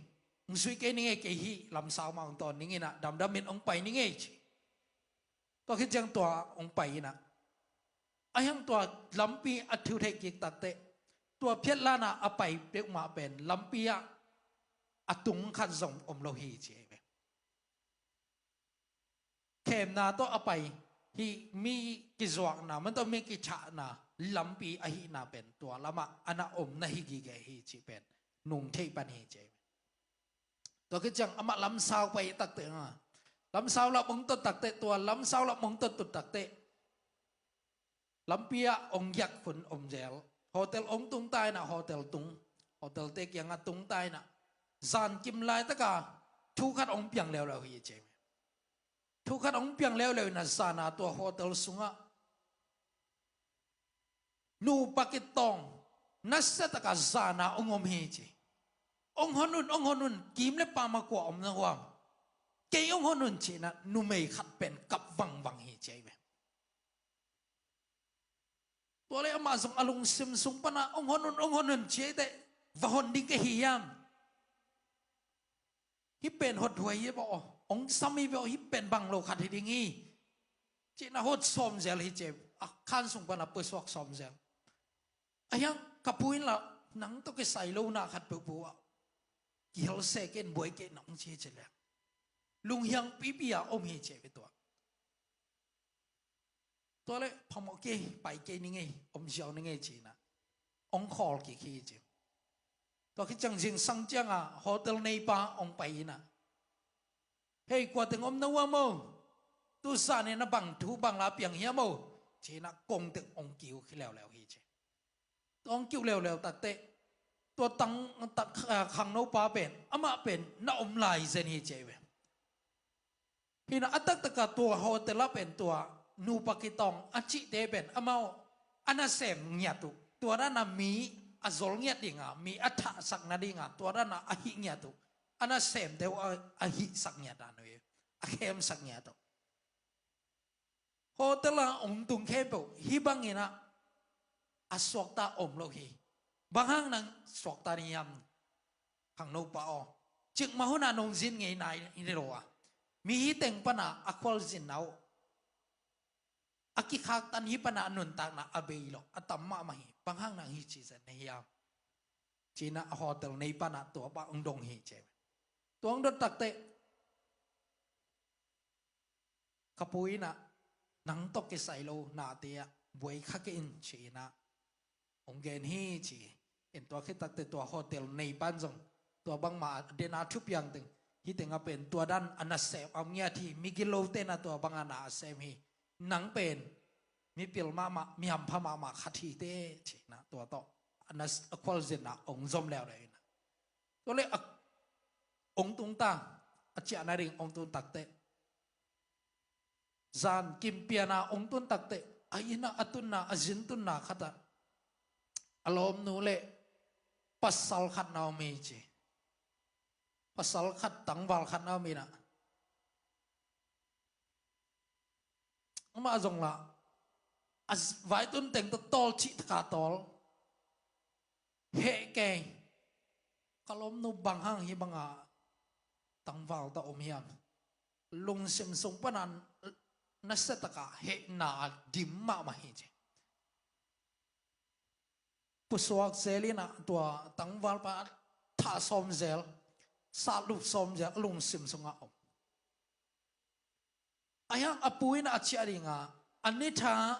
hong zui kei ni ngei, kei hih lamsau mah hong tawn ning inah damdam in hong pai ni ngei ci. Tua khit ciang tua hong pai inah, a hiang tua lampi a thu theih kik takteh, tua phiatlanah a pai peuhmah pen lampi ah a tung khat zong om lo hi ci hi ve. Khemna tawh a pai hih mi kizuakna, man tawh mi kithahna lampi ahihna pen tua lamah a na om na hi gige hi cih pen nung theih pan hi ci hi ve. Tua khit ciang amah lamsau pai takteh, lamsau lam hong tot takteh, tua lamsau lam hong tot tut takteh, lampi ah hong giak hun om zel. Hotel hong tung ta inah, hotel tung, hotelte kiangah tung ta inah, zan kim laitaka thu khat hong piang leuleu hi ci hi ve. Thu khat hong piang leuleu inah zana tua hotel sungah nupa kitawng nasiataka zana hong om hi ci. Hong hon un, hong hon un, kim le pam a kua om na huam, kei hong hon un ci inah numei khat pen kap vangvang hi ci hi ve. Tua leh amah zong a lungsim sung panah hong hon un, hong hon un ci hi teh, va hon ding ka hi hiam? Hih pen hothuai hi ve aw, hong sam hi ve aw, hih pen bang lo khat hi ding hi, ci inah hot sawm zel hi ci hi ve. A khan sung panah pusuak sawm zel. A hiang ka pu in lah nang tawh kisai lo na khat peuhpeuh ah kihel se kei in, buai kei in, hong ci hi ci leh, lunghiang pipi a om hi ci hi ve tua. Tua leh phamawh kei, pai kei ni ngei, om ziau ni ngei ci inah hong khawl kik hi ci. Tua khit ciang zingsang ciangah hotel neipa hong pai inah, hei, kua teng om na huam aw? Tu zan in a bang thu bang la piang hiam aw? Ci inah kong teng hong kiu leuleu hi ci. Tua hong kiu leuleu takteh, tua tang, tang, ah, khangnopa pen amah pen na om lai zen hi ci hi ve. Hi inah a taktaka tua hotel ah pen tua nupa kitawng a cihte pen amau a nasem ngiat uh, tua dana mi a zol ngiat dinga, mi a thahsak nadinga tua dana a hih ngiat uh, a nasemte uh a, a hihsak ngiat dan uh hi, a khemsak ngiat uh. Hotel ah hong tung khempeuh hih bangin ah a suakta om lo hi. Bang hang nang suakta ni hiam? Khangnopa aw, cikmah hunah nong zin ngei nai hi lo a, mi hih teng pana a khualzinna uh, a kikhaktan hih pana a nuntakna a bei lo a tam mahmah hi. Bang hang nang hih ci zen na hiam? Cinah a hotel nei panah tua bang hong dong hi ci. Tua hong dot takteh ka pu inah, nang tawh kisai lo nate ah buai kha kei in, ci inah hong gen hi ci. In tua khit takteh tua hotel nei pan zong tua bangmah a dena thupiang teng, hih tengah pen tua dan a nasem a om ngiat hi, migilote na tua bangah na a sem hi. Nang pen mipil mahmah, mihampha mahmah khat hi teh, ci inah tua tawh a nas-, a khualzinna hong zom leuleu inah. Tua leh a hong tung ta, a ciahna ding hong tung takteh, zan kimpiana hong tun takteh, a innah a tunna, a zin tunna khatah a lawmnu leh pasal khat na om hi ci. Pasal khat, tangval khat na om inah, amah zong lah a z-, vaitun teng tawh tawl cih taka tawl. Heh kei, ka lawmnu bang hang hih banga tangval tawh om hiam? Lungsim sung pana nasia taka hehna a dim mahmah hi ci. Pusuak zel inah tua tangvalpa thah sawm zel, satlup sawm zel a lungsim sungah om. Ahi hang a pu inah a ciah dinga, a nitha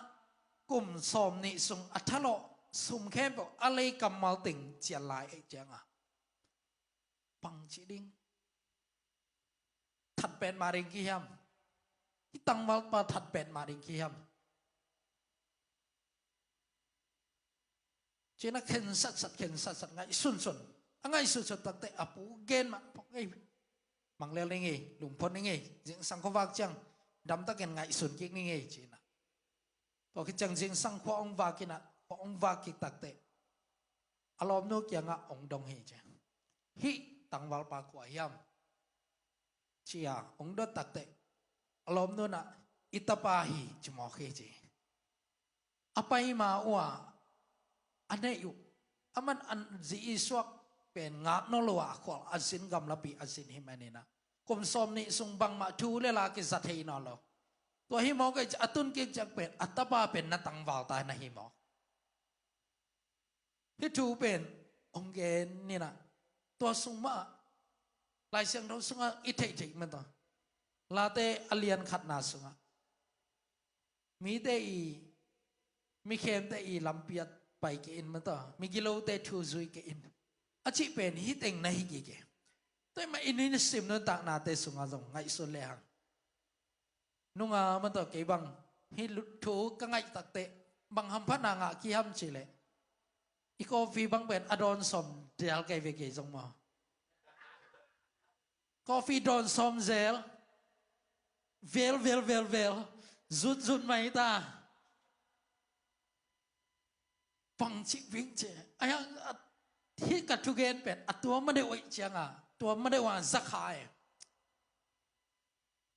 kum sawm nih sung a thalawh sum khempeuh a lei kammal teng cian lai ei cianga, bangci ding? That petmah ding kihiam? Hih tangvalpa that petmah ding kihiam? Cinah khensatsat, khensatsat, ngaihsunsun. A ngaihsunsun takteh a pu gen mah phawk ei. Mang lel ning ei, lungphot ning ei, zingsang khua vak ciang damtakin ngaihsun kik ning ei, cinah. Tua khit ciang zingsang khua hong vak inah, khua hong vak kik takteh a lawmnu kiangah hong dong hi ci. Hih tangvalpa kua hiam? Ci-a hong dot takteh a lawmnu nah, i tapa hi ci mawk hi ci. A pai ma uh a, a neih uh, aman a zi i suak pen ngak nawn lo a khual a zin, gamlapi a zin hi maninah kum sawm nih sung bangmah thu le la kiza thei nawn lo. Tua hi mawk ei ci, a tun kik ciang pen a tapa pen na tangval ta na hi mawk. Hih thu pen hong gen inah, tua sung mah Lai Siangtho sungah i theihtheih mah tawh, Late a lian khatna sungah mite i, mikhemte i lampi ah pai kei in mah tawh, migilote thu zui kei in, a cih pen hih teng na hi kik e. Tua mah i nisim nuntaknate sungah zong ngaihsun lehang, nunga mah tawh kei bang hih thu ka ngaih takteh bang hamphatna ngah kihiam cih leh, i coffee bang pen a dawn sawm dial kei ve kei zong maw. Coffee dawn sawm zel, vel vel vel vel, zut zut mai ta. Bangci ving ci. Ahi hang a, hih ka thugen pen a tua ma deuh aih cianga, tua ma deuh a za kha e.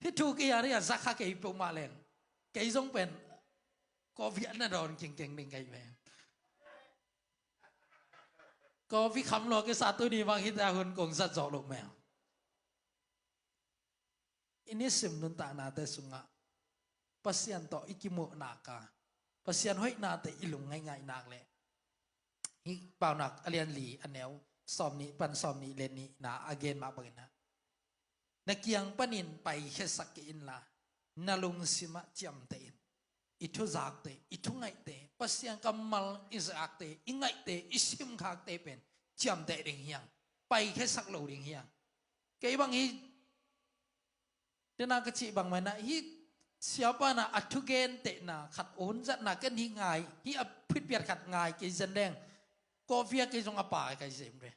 Hih thu kei a ri a za kha kei peuhmah leng, kei zong pen coffee a na dawn kingkeng ding kei ve. Coffee kham lua kei sa tuni bang hih ta hun kong zat zawh loh mel. I nisim nuntaknate sungah Pasian tawh i kimuh nak a, Pasian hoihnate i lungngaih ngaih nak leh, hih Paunak a lian li a neu sawm nih pan sawm nih le nihna a gen mah bangin ah, na kiang panin paikhiasak kei inla, na lungsimah ciamteh in. I thuzakte, i thungaihte, Pasian kammal i zakte, i ngaihte, i simkhakte pen ciamteh ding hi hang, paikhiasak lo ding hi hang. Kei bang hi, tena ka cih bang mah inah, hih siapa na a thugentehna khat hun zatna ken hih ngai, hih a phitpiat khat ngai kei zen leng, coffee ah kei zong a pa kai zem ve.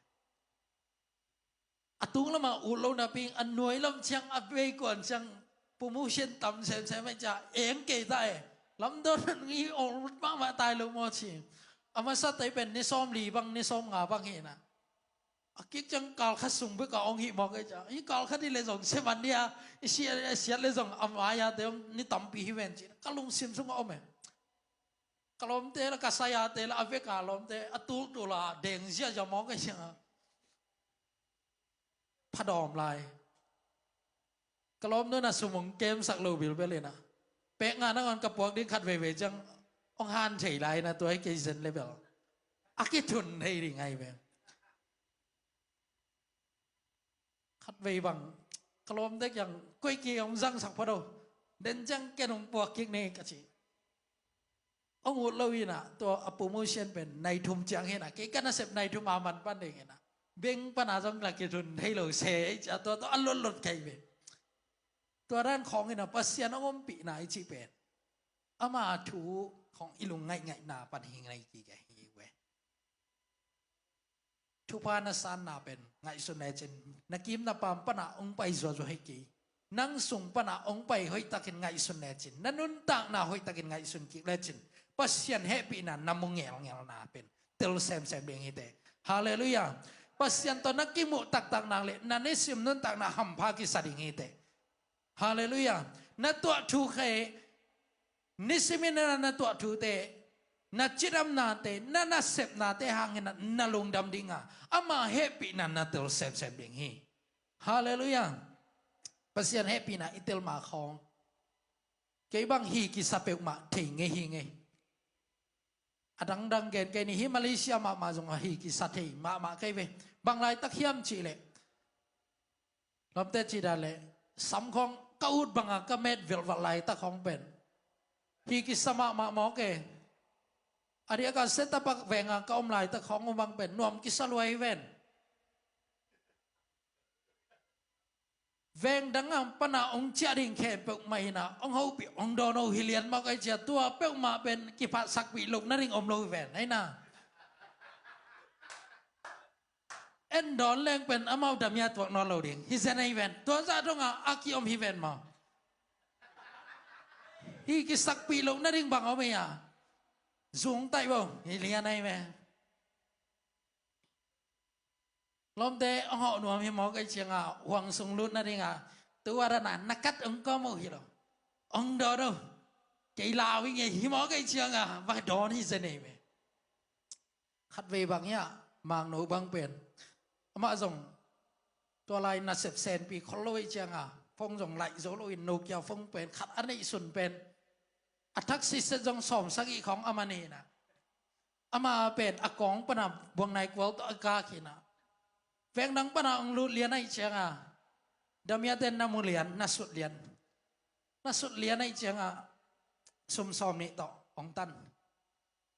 A tung lamah ut lo napi a nuai lam ciang a bei kuan ciang promotion tam semsem aih ciah eng kei ta e. Lamdang i ong lut mahmah tai lo maw ci. A masa tei pen ni sawm li bang, ni sawm nga bang hi na. A kik ciang kal khat sung bek a ong hih mawk ei cia. Hih kal khat hi leh zong seman dia, i siat, i siat leh zong a mai-a te ong ni tampi hi ven ci. Ka lungsim sung a om e. Ka lawmte la, ka saya te la, a vek a lawmte a tultul a deng ziazia mawk ei cia. Phadawm lai. Ka lawmnu na sum ong kemsak lo bilbel ina. Pek nga nangawn ka puak ding khat veivei ciang ong han thei lai na, tua hi kei zen level. A kithun thei ding ai ve. Khat vei bang ka lawmte kiang koi ki ong zangsak phot o. Den ciang ken ong puak kik ni ka ci. Ong ut lo ina, tua a promotion pen nai thum ciang hina, kei ka nasep nai thum a man pan ding ina. Beng pana zong la kithun thei lo se, ei cia tua, tua a lotlot kei ve. Tua dan khawng ina Pasian ong ompihna i cih pen ama thu khawng i lung ngaihngaihna pan hi nai kik a hi ve. Thupha na sanna pen ngaihsun lecin, na kim na pam pana ong pai zuazua hi kei. Nang sung pana ong pai hoihtakin ngaihsun lecin, na nuntakna hoihtakin ngaihsun kik lecin, Pasian hehpihna na mu ngelngelna pen tel semsem ding hite. Halleluiah. Pasian tawh na kimuh taktak nak leh na nisim nuntakna hampha kisa ding hite. Halleluiah. Na tuah thu khe, nisimin na, na tuah thute, na cidamnate, na nasepnate hangin na, na lungdam dinga, ama hehpihna na tel semsem ding hi. Halleluiah. Pasian hehpihna i tel ma khawng, kei bang hi kisa peuhmah thei ngei hi ngei. A dangdang gen kei ni hi, Malaysia mahmah zong a hi kisa thei mahmah kei ve. Bang laitak hiam cihleh, lawmte cih dan leh, sam khawng ka ut banga ka met velvat laitak khawng pen hi kisa mahmah mawk e. A diaka Setapak venga ka om laitak khawng uh bang pen nuam kisa lua hi ven. Veng dang a pana ong ciah ding khempeuh mah hina, ong hopih ong dawn o hi lian mawk ei cia, tua peuhmah pen kiphatsakpih loh nading om lo hi ven, hei na. En dawn leng pen amau damia tuak nawn lo ding hi zen ei ven, tua zah donga a kiom hi ven maw. Hi kisakpih loh nading bang om ei a, zungtaih bo hi lian ei ven. Lawmte, ong hawh nuam hi mawk ei cianga, huang sung lut nadinga, tua dana na kat ong kawm uh hi lo. Ong dawn uh, kei lau i ngei hi mawk ei cianga, va dawn hi zen ei ve. Khat vei bang hiah, mangno bang pen, amah zong tua lai nasep senpi khol lo ei cianga, phone zong laih zo loin Nokia phone pen khat a neihsun pen, a thak siset zong sawm sagih khawng a man hina. Ama pen a kawng pana buangnai kual tawh a kak hina. Veng dang pana ong lut lian ahih cianga, damiate na mu lian, na sut lian. Na sut lian ahih cianga, sum sawm nih tawh ong tan.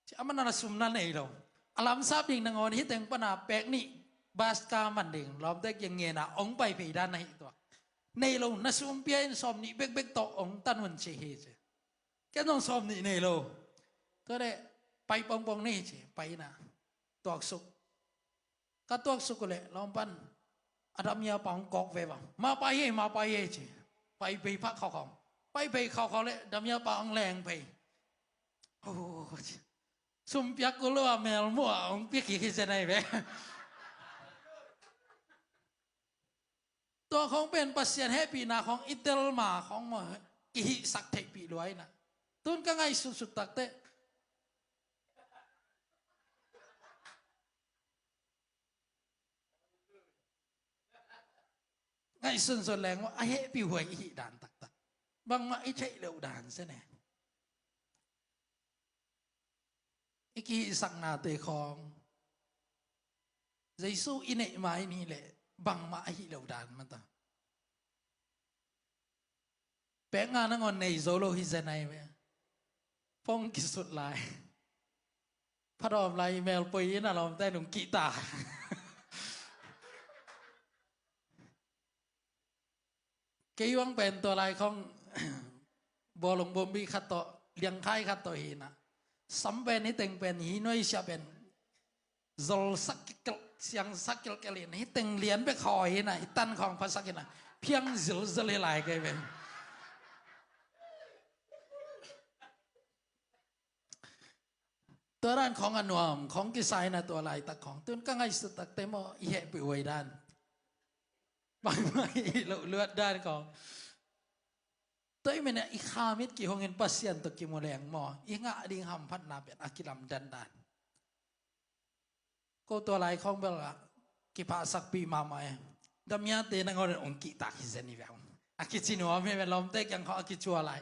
Ci, amah na sum na nei lo. A lamsap ding nangawn hi teng pana pek nih, bus ka man ding, lawmte kiang ngena ong pai phei dan na hi tua. Nei lo, na sum pia in sawm nih bekbek tawh ong tan un ci hi ci. Ken zong sawm nih nei lo. Tua leh pai pongpong ni ci, pai na. Tuaksuk. Ka tuaksuk uh leh lawm pan a damia pa hong kawk ve bang, ma pai ei, ma pai ei ci. Pai pei phak khawkhawm. Pai pei khawkhawm leh damia pa hong leng pei. Oh, ci. Sum piak kul uh a mel muh a hong piak kik hi zen ei ve. Tua khawng pen Pasian hehpihna khawng i tel ma khawng maw, kihihsak theihpih luaina. Tun ka ngaihsutsut takteh, ngaihsutsut leng maw, a hehpih huai i hih dan taktak. Bangmah i theih loh dan sene. I kihihsaknate khawng Jesu i neih ma i nih leh bangmah ahi lo dan mata. Pek nga nangawn nei zo lo hi zen ai ve. Phone kisut lai. Phadawm lai, i mel poi in a lawmte nung kihta. Kei uang pen tua lai khawng bawlung bawmbi khat tawh, liangkhai khat tawh hi na. Sam pen hi teng pen hi nuai sia pen zol sak kilkel, siang sak kilkel hi na. Hi teng lian bek haw hi na, hi tan khawng phasak hi na. Phiang zilzil hi lai kei pen. Tua dan khawng a nuam khawng kisai na, tua laitak khawng tun ka ngaihsut takte maw, i hehpih huai dan, bangmah i loh luat dan khawng. Tua i mena i khamit kihongin Pasian tawh kimu leng maw, i ngah ding hamphatna pen a kilamdan dan. Ko tua lai khawng bel ah kiphahsakpih mahmah e. Damiate nangawn in ong kihtak hi zen hi ve ong a kici nuam hi ve, lawmte kiang khawng a kicua lai.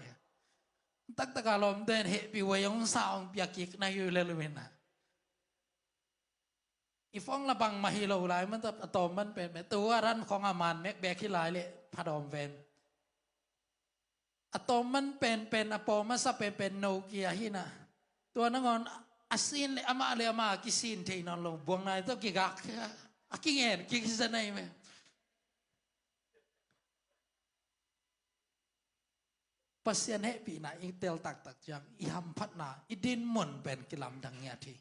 Taktak a lawmte in hehpih huai ong sa ong piak kik na hi uh lel uh hi na. I phone la bangmah hi lo lai, man a tawm man pen pen tua ran khawng a man mek bek hi lai leh phadawm ven. A tawm man penpen, a pawl masa penpen Nokia hi na. Tua nangawn a sin le amah le amah a kisin thei nawn lo, buang nai tawh kigak a kingen kik hi zen ahi me. Pasian hehpihna i tel taktak ciang i hamphatna, i dinmun pen kilamdang ngiat hi.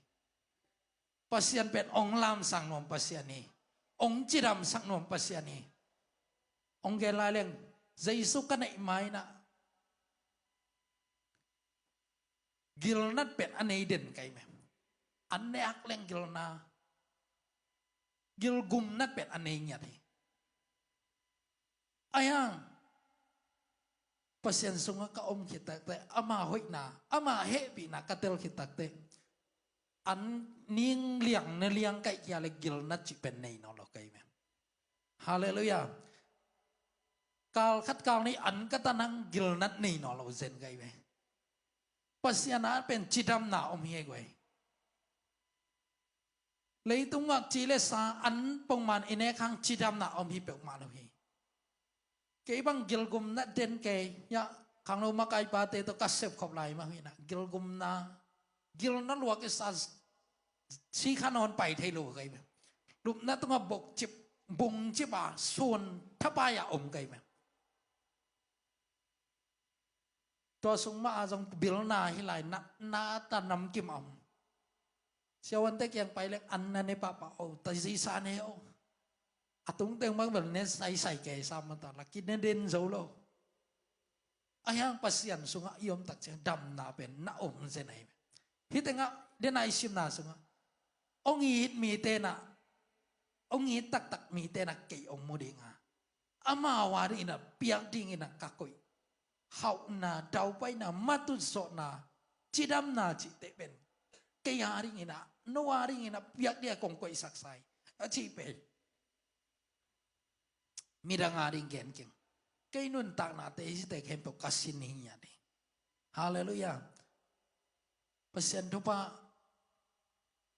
Pasian pen ong lamsak nuam Pasian hi. Ong cidamsak nuam Pasian hi. Ong gen lai leng, Jesu ka neih mai na, gilnat pen a nei den kai me. An ne hak leng gilna, gilgumnat pen a nei ngiat hi. Ahi hang Pasian sungah ka om khit takte, ama hoihna, ama hehpihna ka tel khit takte, an ning liang ne liang kaih kia le gilnat cih pen nei nawn lo kai me. Halleluiah. Kal khat kal nih an ka tan hang gilnat nei nawn lo zen kai me. Pasian a pen cidamna om hi ei guai. Leitung ngakci le sa an pongman i nek hang cidamna om hi peuhmah lo hi. Kei bang gilgumna den kei, ya, khangno makaipate tawh ka sepkhop lai mah hi na, gilgumna, gilna luak i sa, si kha nawn pai thei lo kei me. Lupna tungah bokcip, bungcip a sun thapai a om kei me. Tua sung mah a zong bilna hi lai, na, na ta namkim a om. Siavuante kiang pai leng an na ne pahpah o, ta zisa ne o. A tungteng bang bel ne saisai kei sa mata la, ki ne den zo lo. Ahi hang Pasian sungah i om tak ciang damna pen na om zen ahi. Hih tengah dena i simna sungah, ong it mite na, ong it taktak mite na kei ong mu dinga, amau a dingin a piak dingin a ka koih hauhna, daupaina, matunsawhna, cidamna cihte pen kei a dingin a, no a dingin a piak ding a kong koihsak sa hi a cih pen midang a ding gen keng. Kei nuntaknate hihte khempeuh ka sin hi ngiat hi. Halleluiah. Pasian thupha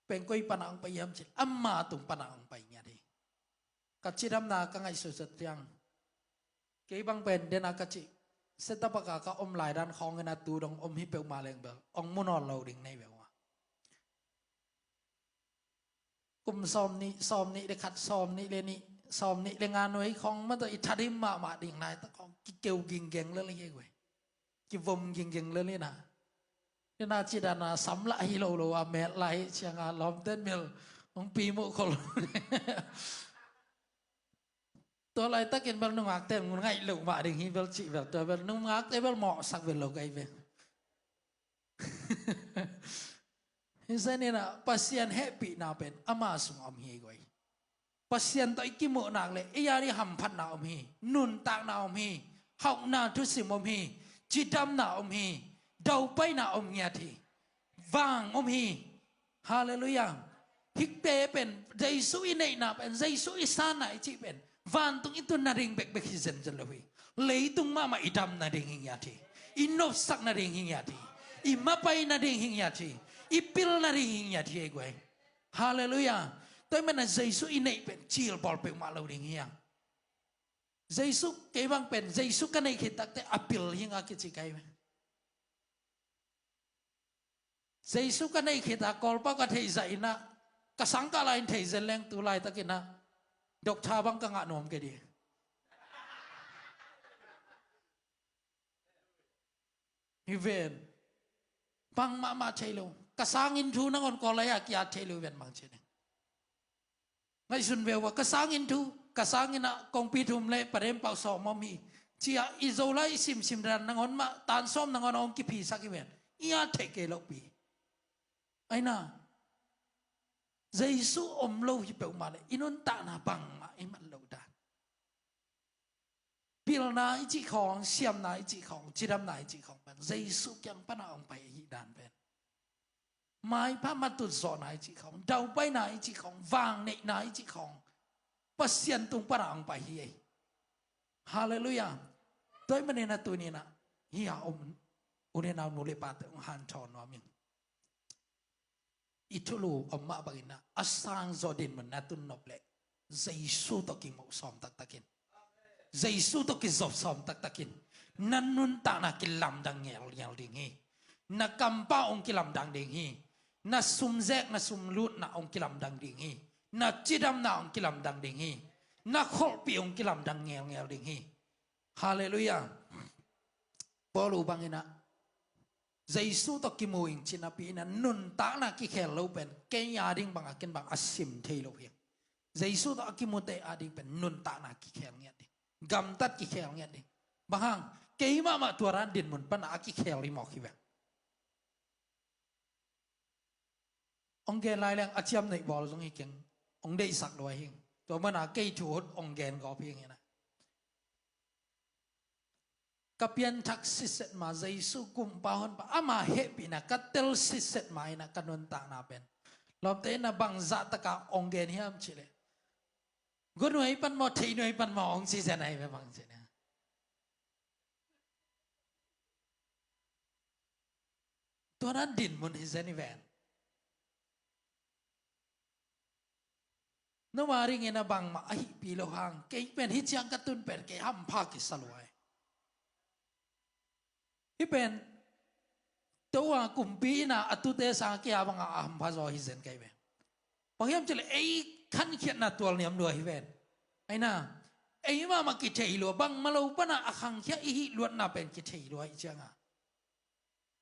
pen koi pana ong pai hiam cih leh ama tung pana ong pai ngiat hi. Ka cidamna ka ngaihsutsut ciang, kei bang pen dena ka cih, setapaka ka om lai dan khawngin a tu dong om hi peuhmah leng bel ong mu nawn lo ding nei ve ua. Kum sawm nih, sawm nih le khat, sawm nih le nih, sawm nih le nga nuai khawng mah tawh i thatim mahmah ding lai tak khawng kikeu ginggeng lel hi guai. Kivom ginggeng lel hi na. Dena cidana samlah hi lo lo a met lai hi cianga lawmten mel hong pi muh khol. Tua laitakin bel nungakte ngun ngaih loh mah ding hi bel cih bel tua bel nungakte bel mawhsak bel lo kai bel. Hi zen inah Pasian hehpihna pen ama sung om hi guai. Pasian tawh i kimuh nak le ei a ding hamphatna om hi, nuntakna om hi, hauhna thusim om hi, cidamna om hi, daupaina om ngiat hi, vang om hi. Halleluiah. Hikte pen Jesu i neihna pen, Jesu i sanna i cih pen vantung i tun nading bekbek hi zenzen lo hi. Leitung mahmah i dam nading hi ngiat hi. I nopsak nading hi ngiat hi. I mapai nading hi ngiat hi. I pil nading hi ngiat hi ei guai. Halleluiah. Tua i mana Jesu i neih pen cilbawl peuhmah lo ding hi hang. Jesu kei bang pen Jesu ka neih khit takte a pil hi nga kici kai me. Jesu ka neih khit a Kawlpau ka theih zah inah ka sangkah lai in thei zen leng tu laitak inah doctor bang ka ngah nuam kei dih. Hi ven. Bang mahmah thei lo. Ka sangin thu nangawn Kawl lai-a ki-at thei lo hi ven bang ci ding. Ngaihsun ve ua, ka sangin thu, ka sangin ah kongpi thum le padem pau sawm om hi. Ci-ah i Zolai i simsim dan nangawn mah tan sawm nangawn a hong kiphisak hi ven. I at theih kei lohpi. Aina, Jesu om lo hi peuhmah le i nuntakna bangmah i mat loh dan. Pilna i cih khawng, siamna i cih khawng, cidamna i cih khawng pen Jesu kiang pana hong pai ahih dan pen, maipha matut zawhna i cih khawng, daupaina i cih khawng, vangneihna i cih khawng, Pasian tung pana hong pai hi ei. Halleluiah. Tua ahih manin a tuni-in ah hih a om u le nau, nu le pate hong hanthawn nuam ing. I thulu om mah bangin ah a sangzaw dinmun na tun nop leh Jesu tawh kimu sawm taktakin, Jesu tawh kizop sawm taktakin, na nuntakna kilamdang ngelngel ding hi. Na kampau hong kilamdang ding hi. Na sumzek, na sumlutna hong kilamdang ding hi. Na cidamna hong kilamdang ding hi. Na kholhpih hong kilamdang ngelngel ding hi. Halleluiah. Paul uh bangin ah Jesu tawh kimu ing ci napi-in ah nuntakna kikhel lo pen kei a ding bang a ken bang a sim thei lo hi. Jesu tawh a kimute a ding pen nuntakna kikhel ngiat ding, gamtat kikhel ngiat ding. Bang hang? Kei mahmah tua dan dinmun pana a kikhel hi mawk hi ve. Hong gen lai leng a ciamnuih bawl zong hi keng, hong deihsak lua hi ing. Tua mana kei thu hot hong gen gawp hi ing hi na. Ka pianthak sitset ma, Jesu kumpa honpa ama hehpihna ka tel sitset ma in ah ka nuntakna pen, lawmte in ah bangzah taka hong gen hiam cih leh, gunuai pan maw, theinuai pan maw hong ci zen ahi ve bang cih leh. Tua dan dinmun hi zen hi ven. Noma ringin a bangmah ahihpi lo hang, kei pen hih ciang ka tun pen kei hampha kisa lua hi. Hih pen tua kumpi in ah a tute sang kei a bangah a hampha zaw hi zen kei ve. Bang hiam cih leh ei khankhiatna tual niam lua hi ven. Aina, ei mahmah kithei lua, bangmah lo pana a khangkhia i hih luatna pen kithei lua hi ciangah,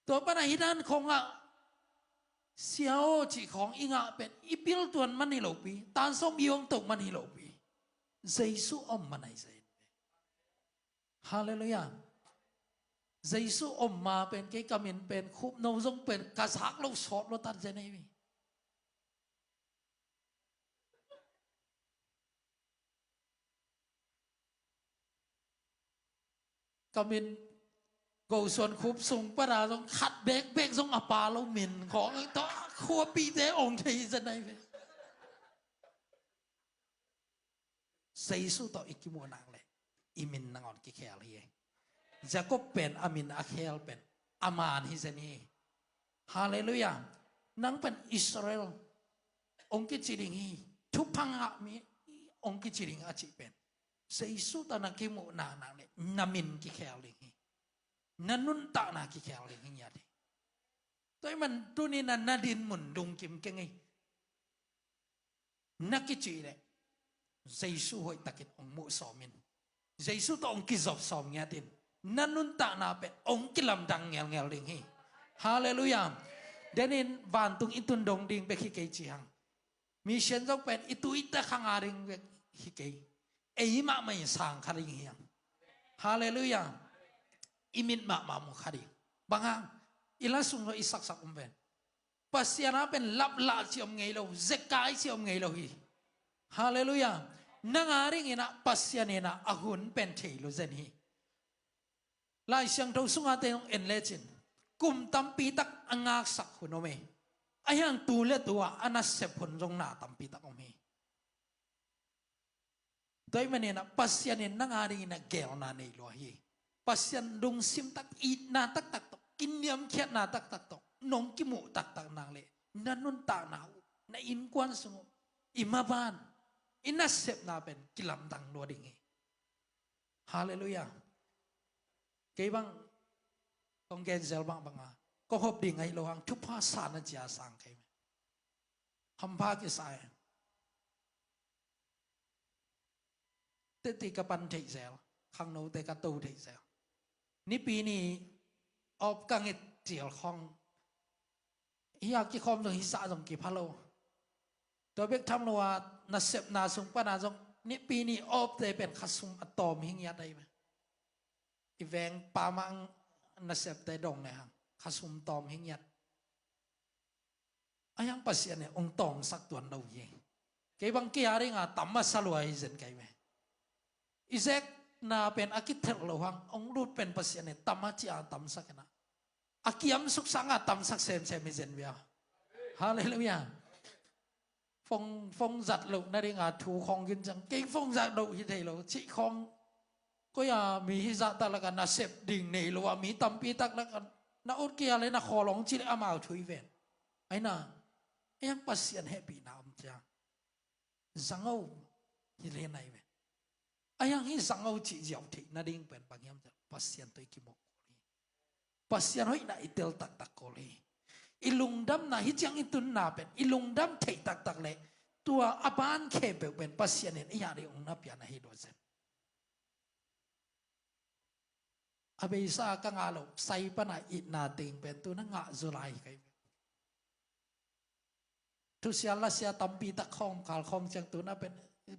tua pana hih dan khawngah sia aw cih khawng i ngah pen i pil tuan man hi lopi, tansawm i hong toh man hi lopi. Jesu om man ahi zen. Halleluiah. Jesu om ma pen kei ka min pen Khupno zong pen ka zak loh sawt lua tan zen ahi ve. Ka min Go Suan Khup sung pana zong khat bekbek zong a pha lo min khawng tawh khuapite hong thei zen ahi ve. Jesu tawh i kimuh nak leh i min nangawn kikhel hi. Jacob pen a min a khel pen a man hi zen hi. Halleluiah. Nang pen Israel hong kici ding hi. Thupha ngah mi hong kici ding a cih pen Jesu tawh na kimuh nak nak leh na min kikhel ding hi. Na nuntakna kikhel ding hi ngiat hi. Tua ahih man tuni-in ah na dinmun lungkim keng hi. Na kici leh Jesu hoihtakin hong muh sawm in, Jesu tawh hong kizop sawm ngiat in, na nuntakna pen hong kilamdang ngelngel ding hi. Halleluiah. Denin vantung i tun dong ding bek hi kei ci hang. Mission zong pen i tu i ta khang a ding bek hi kei. Ei mahmah in sang kha ding hi hang. Halleluiah. I mit mahmah mu kha ding. Bang hang? I la sung lo i saksak um pen Pasian a pen laplah ci om ngei lo, zekai ci om ngei lo hi. Halleluiah. Nang a dingin ah Pasian in ah a hun pen thei lo zen hi. Lai Siangtho sunga te hong en lecin kum tampi tak a ngaksak hun om hi. Ahi hang tu le tu ah a nasep hun zong na tampi tak om hi. Tua ahih manin ah Pasian in nang a dingin ah geelna nei lua hi. Pasian lungsim tak, itna taktak tawh, kiniamkhiatna taktak tawh nong kimuh taktak nak leh na nuntakna uh, na innkuan sung uh, i maban, i nasepna pen kilamdang lua ding hi. Halleluiah. Kei bang kong genzel bangbang a kong hop ding ahi lo hang thupha sa na cia sang kei me. Hampha kisa e. Teti ka pan theih zel, khangnote ka to theih zel. Nipi ni op ka nget cil khawng, hia kikhawm zong hisa zong kipha lo. Tua bek tham lo a nasepna sung pana zong nipi ni opte pen khasum a tawm hi ngiat ahi ve. I veng pamang nasepte dong le hang khasum tawm hi ngiat. A hiang Pasian in hong tawngsak tuan lo hi. Kei bang kei a dinga tam a sa lua hi zen kei ve. I zekna pen a kithel lo hang hong lut pen Pasian in tam a cia tamsak hi na. A kiamsuk sanga tamsak semsem hi zen via. Halleluiah. Phone, phone zat loh nadinga thu khawng gin ciang, kei phone zat loh hi thei lo cih khawng. Koi a mi hi zahtak lakah na sep ding nei lo a, mi tampi tak lakah na ut kei a le na khawl hong ci le amau thu hi ven. Ai na, a hiang Pasian hehpihna om ciang zangau hi le nai ve. A hiang hih zangau cih ziau theih nading pen bang hiam ciang Pasian tawh i kimuh kul hi. Pasian hoihna i tel taktak kul hi. I lungdamna hih ciang i tunna pen i lungdam theih taktak le tua a ban khempeuh pen Pasian in i hah ding hong na pian ahi lua zen. A beisa ka ngah loh sai pana itna teng pen tu na ngah zaw lai hi kai ve. Thusia lasia tampi tak khawng kal khawng ciang tu na pen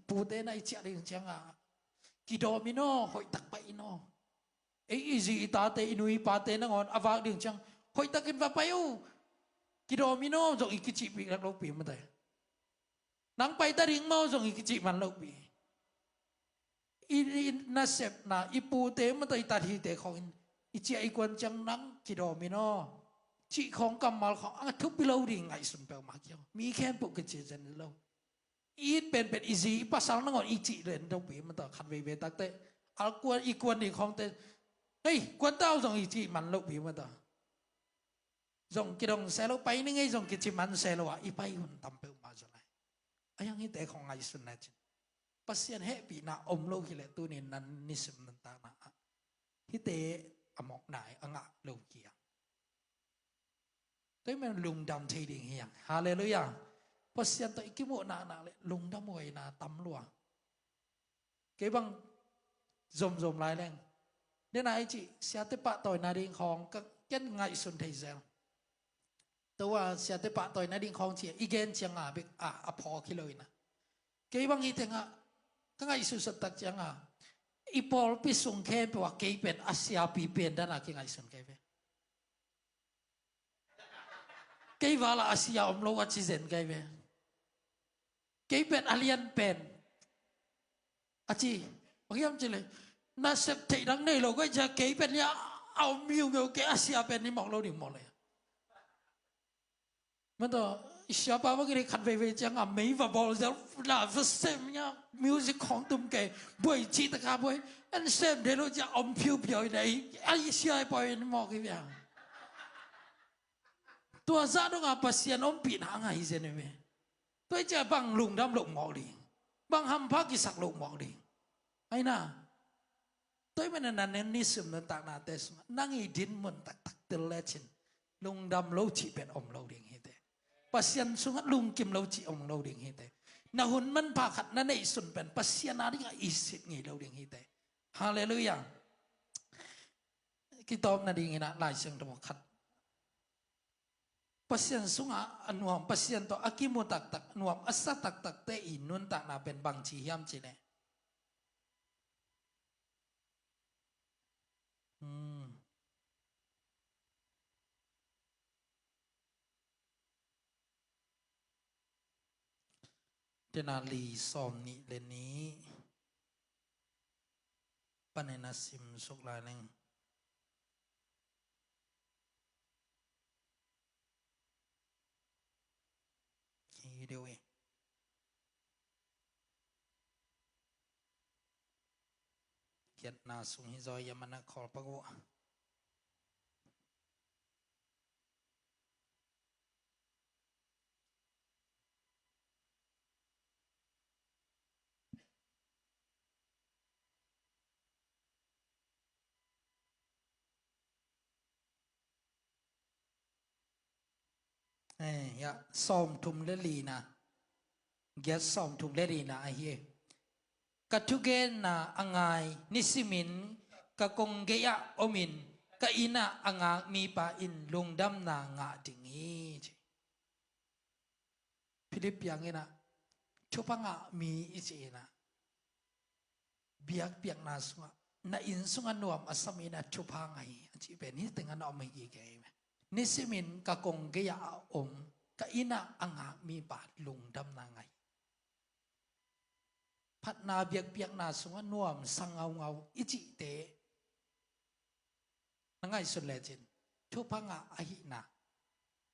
pute na i ciah ding ciang a kidawm in aw, hoih tak pai in aw. Ei i zi i tate i nu i pate nangawn a vak ding ciang hoih takin va pai uh. Kidawm in aw zong i kicihpih lak lopi mate. Nang pai ta ding maw zong i kicih man lopi. I, i nasepna i pute matawi tathite khawngin i ciah i kuan ciang nang kidawm in aw cih khawng kammal khawng a thupi lo ding ngaihsun peuhmah kiau. Mi khempeuh kici zen lo. I it penpen i zi i pasal nangawn i cih len lopi mataw khat veivei takte. Al kuan i kuan ding khawngte. Hei, kuan tau zong i cih man lopi mataw. Zong kidong se lo pai ni ngei zong kici man se lo a i pai hun tam peuhmah zaw lai. A hiang hite khawng ngaihsun na cin. Pasian hehpihna om lo hileh tunin nan nisim nuntakna ah hite a mawkna a ngah lo kiang. Tua i men lungdam thei ding hiang. Halleluiah. Pasian tawh i kimuh naknak le lungdam huaina tam lua. Kei bang zomzom lai leng. Dena i cih siate pahtawina ding khawng ka ken ngaihsun thei zel. Tua siate pahtawina ding khawng ci a i gen cianga bek a a phawk hi lo ina. Kei bang hi tengah ka ngaihsun sat tak cianga i pawlpi sung khempeuh ah kei pen a siapi pen dana kingaihsun kei ve. Kei vala a sia om lo a ci zen kei ve. Kei pen a lian pen a ci. Bang hiam ci le na sep theih dang nei lo kei cia kei pen nia a om miu ngeu kei a sia pen ni mawk lo ding mawk le. Mataw i siapa bang i khat veivei cianga mei va bawl zel na va sem nia music khawng tum kei buai ci taka buai en sem de lo cia om phiuphiau i nei a i sia i pawh in mawk i via. Tua zah donga Pasian ompihna a ngah hi zen hi ve. Tua i cia bang lungdam loh mawk ding, bang hampha kisak loh mawk ding. Aina tua i mena nan nisim nuntaknate sungah nang i dinmun taktak tel lecin lungdam lo cih pen om lo ding hite. Pasian sungah lungkim lo cih om lo ding hite. Na hun manpha khat na neihsun pen Pasian a dingah i sit ngei lo ding hite. Halleluiah. Kitawp nadingin ah Lai Siangtho khat Pasian sungah a nuam, Pasian tawh a kimu taktak, nuam a sa taktakte i nuntakna pen bangci hiam cileh. Hmm. Tena li sawm nih le nih panin a sim suk lai leng. Hi deuh hi. Giatna sung hi zaw ia mana khawl pak uh. Eh, ya, sawmthum le lina. Giat sawmthum le lina ahi. Ka thugenna a ngai nisimin ka konggeia omin ka ina a ngak mipa in lungdamna ngah ding hi. Philip piangin ah thupha ngah mi i ci in ah biakpiakna sungah na inn sungah nuam a sam in ah thupha ngah hi a cih pen hi tengah na om hi kei. Nisimin ka konggeia a om Ka inn ah a ngak mipa lungdamna ngah hi. Phatna biakpiakna sungah nuamsa ngaungau i cihte na ngaihsun lecin thupha ngah ahihna,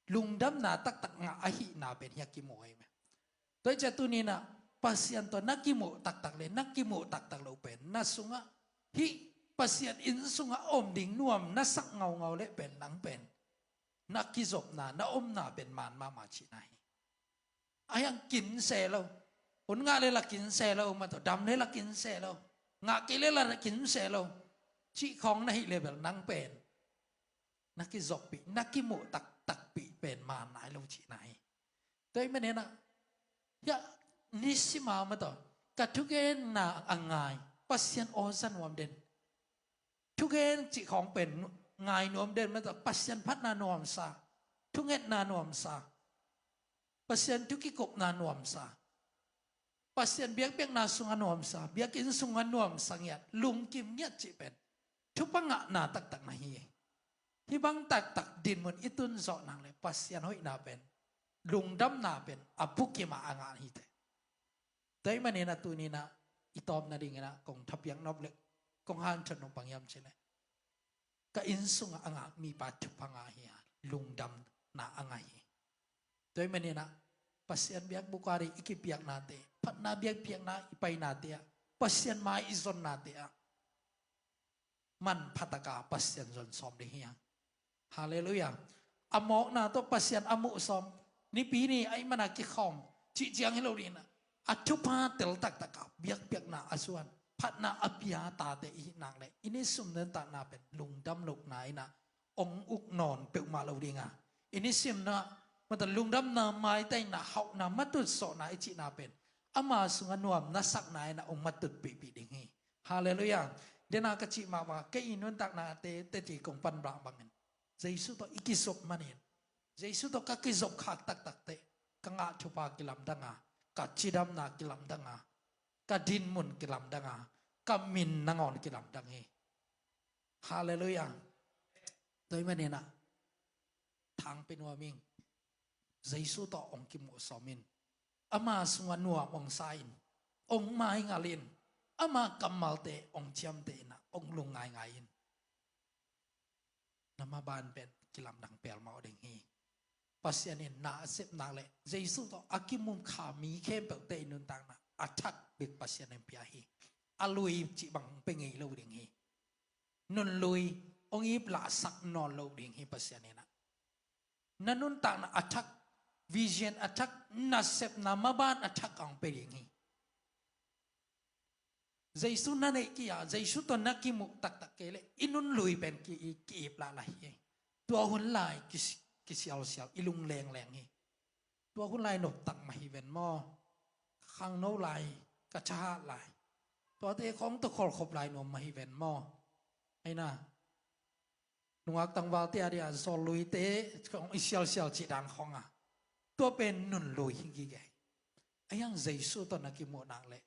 lungdamna taktak ngah ahihna pen hiah kimu ahi meh. Tua hi ciah tuni-in ah Pasian tawh na kimuh taktak le na kimuh taktak lo pen na sungah hih Pasian inn sungah om ding nuam na sak ngaungau le pen nang pen na kizopna na omna pen man mahmah cihna hi. Ahi hang kin se lo. Hun ngah le la kin se lo, mah tawh dam le la kin se lo. Ngah kei le la kin se lo. Cih khawng na hih le bel nang pen na kizoppih, na kimuh taktakpih pen man nai lo cihna hi. Tua ahih manin ah hiah nisim a mah tawh ka thugenna a ngai Pasian aw za nuam den. Thugen cih khawng pen ngai nuam den mah tawh Pasian phatna nuamsa, thungetna nuamsa, Pasian thu kikupna nuamsa, Pasian biakpiakna sungah nuamsa, biakinn sungah nuamsa ngiat, lungkim ngiat cih pen thupha ngahna taktak na hi. Hih bang taktak dinmun i tun zawh nak le Pasian hoihna pen, lungdamna pen a bukim ah a ngah hi teh. Tua ahih manin ah tuni-in ah i tawpna dingin ah kong thapiak nop le kong hanthawn nop bang hiam cih leh ka inn sungah a ngak mipa thupha ngah hi a, lungdamna a ngah hi. Tua ahih manin ah Pasian biakbuk ah i kipiaknate, phatna biakpiakna i painate ah, Pasian mai i zonnate ah manpha taka Pasian zon sawm ding hi hang. Halleluiah. A mawkna tawh Pasian a muh sawm, Nipi ni ahih manin a kikhawm cih ciang hi lo ding in ah, a thupha tel taktak a biakpiakna a zuan, phatna a pia tate i hih nak le i nisim nuntakna pen lungdam lohna in ah ong uk nawn peuhmah lo ding a, i nisim na mata lungdamna maitaina hauhna matutsawhna i cihna pen ama sungah nuam na sakna in ah ong matutpihpih ding hi. Halleluiah. Dena ka cih mahmah, kei i nuntaknate teci kong pan bang bangin Jesu tawh i kizop manin, Jesu tawh ka kizop khak taktak teh ka ngah thupha kilamdang a, ka cidamna kilamdang a, ka dinmun kilamdang a, ka min nangawn kilamdang hi. Halleluiah. Tua ahih manin ah thangpi nuam ing. Jesu tawh ong kimuh sawm in, ama sungah nuam ong sa in, ong maingal in, ama kammalte ong ciamteh in ah ong lungngaingai in, na maban pen kilamdang pelmawh ding hi. Pasian in na a sep nak le Jesu tawh a kimu kha mi khempeuhte i nuntakna a thak bek Pasian in pia hi. A lui cih bang pe ngei lo ding hi. Nunlui ong ip lahsak nawn lo ding hi Pasian in ah. Na nuntakna a thak, vision a thak, nasepna maban a thak a ong pe ding hi. Jesu na neih kei a, Jesu tawh na kimuh taktak kei le i nunlui pen ki, ki-ip lahlah hi. Tua hun lai ki, kisialsial, i lung lengleng hi. Tua hun lai noptak mah hi ven maw? Khangno lai, ka thahat lai, tuate khawng tawh kholkhop lai nuam mah hi ven maw? Aina nungak tangvalte a dia zawlluite khawng i sialsial cih dan khawng a, tua pen nunlui hi gige. Ahi hang Jesu tawh na kimuh nak le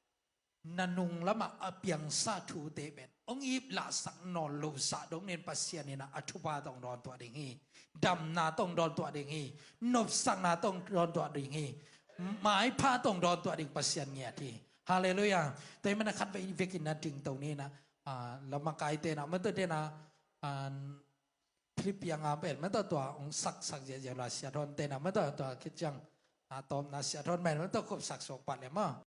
na nung lamah a piangsa thute pen ong ip lahsak nawn lo zah dong nin Pasian in ah a thupha tawh ong dawntuah ding hi. Damna tawh ong dawntuah ding hi. Nopsakna tawh ong dawntuah ding hi. Maipha tawh ong dawntuah ding Pasian ngiat hi. Halleluiah. Tua ahih manin ah khat vei vekin na dingto ni in ah, ah, lamakaite in ah, mata te in ah, ah, clip piang a pen mata tua ong saksak ziahziah la siathon te in ah, mata tua khit ciang, ah, tawpna siathon pen mata khupsak suak pat le maw?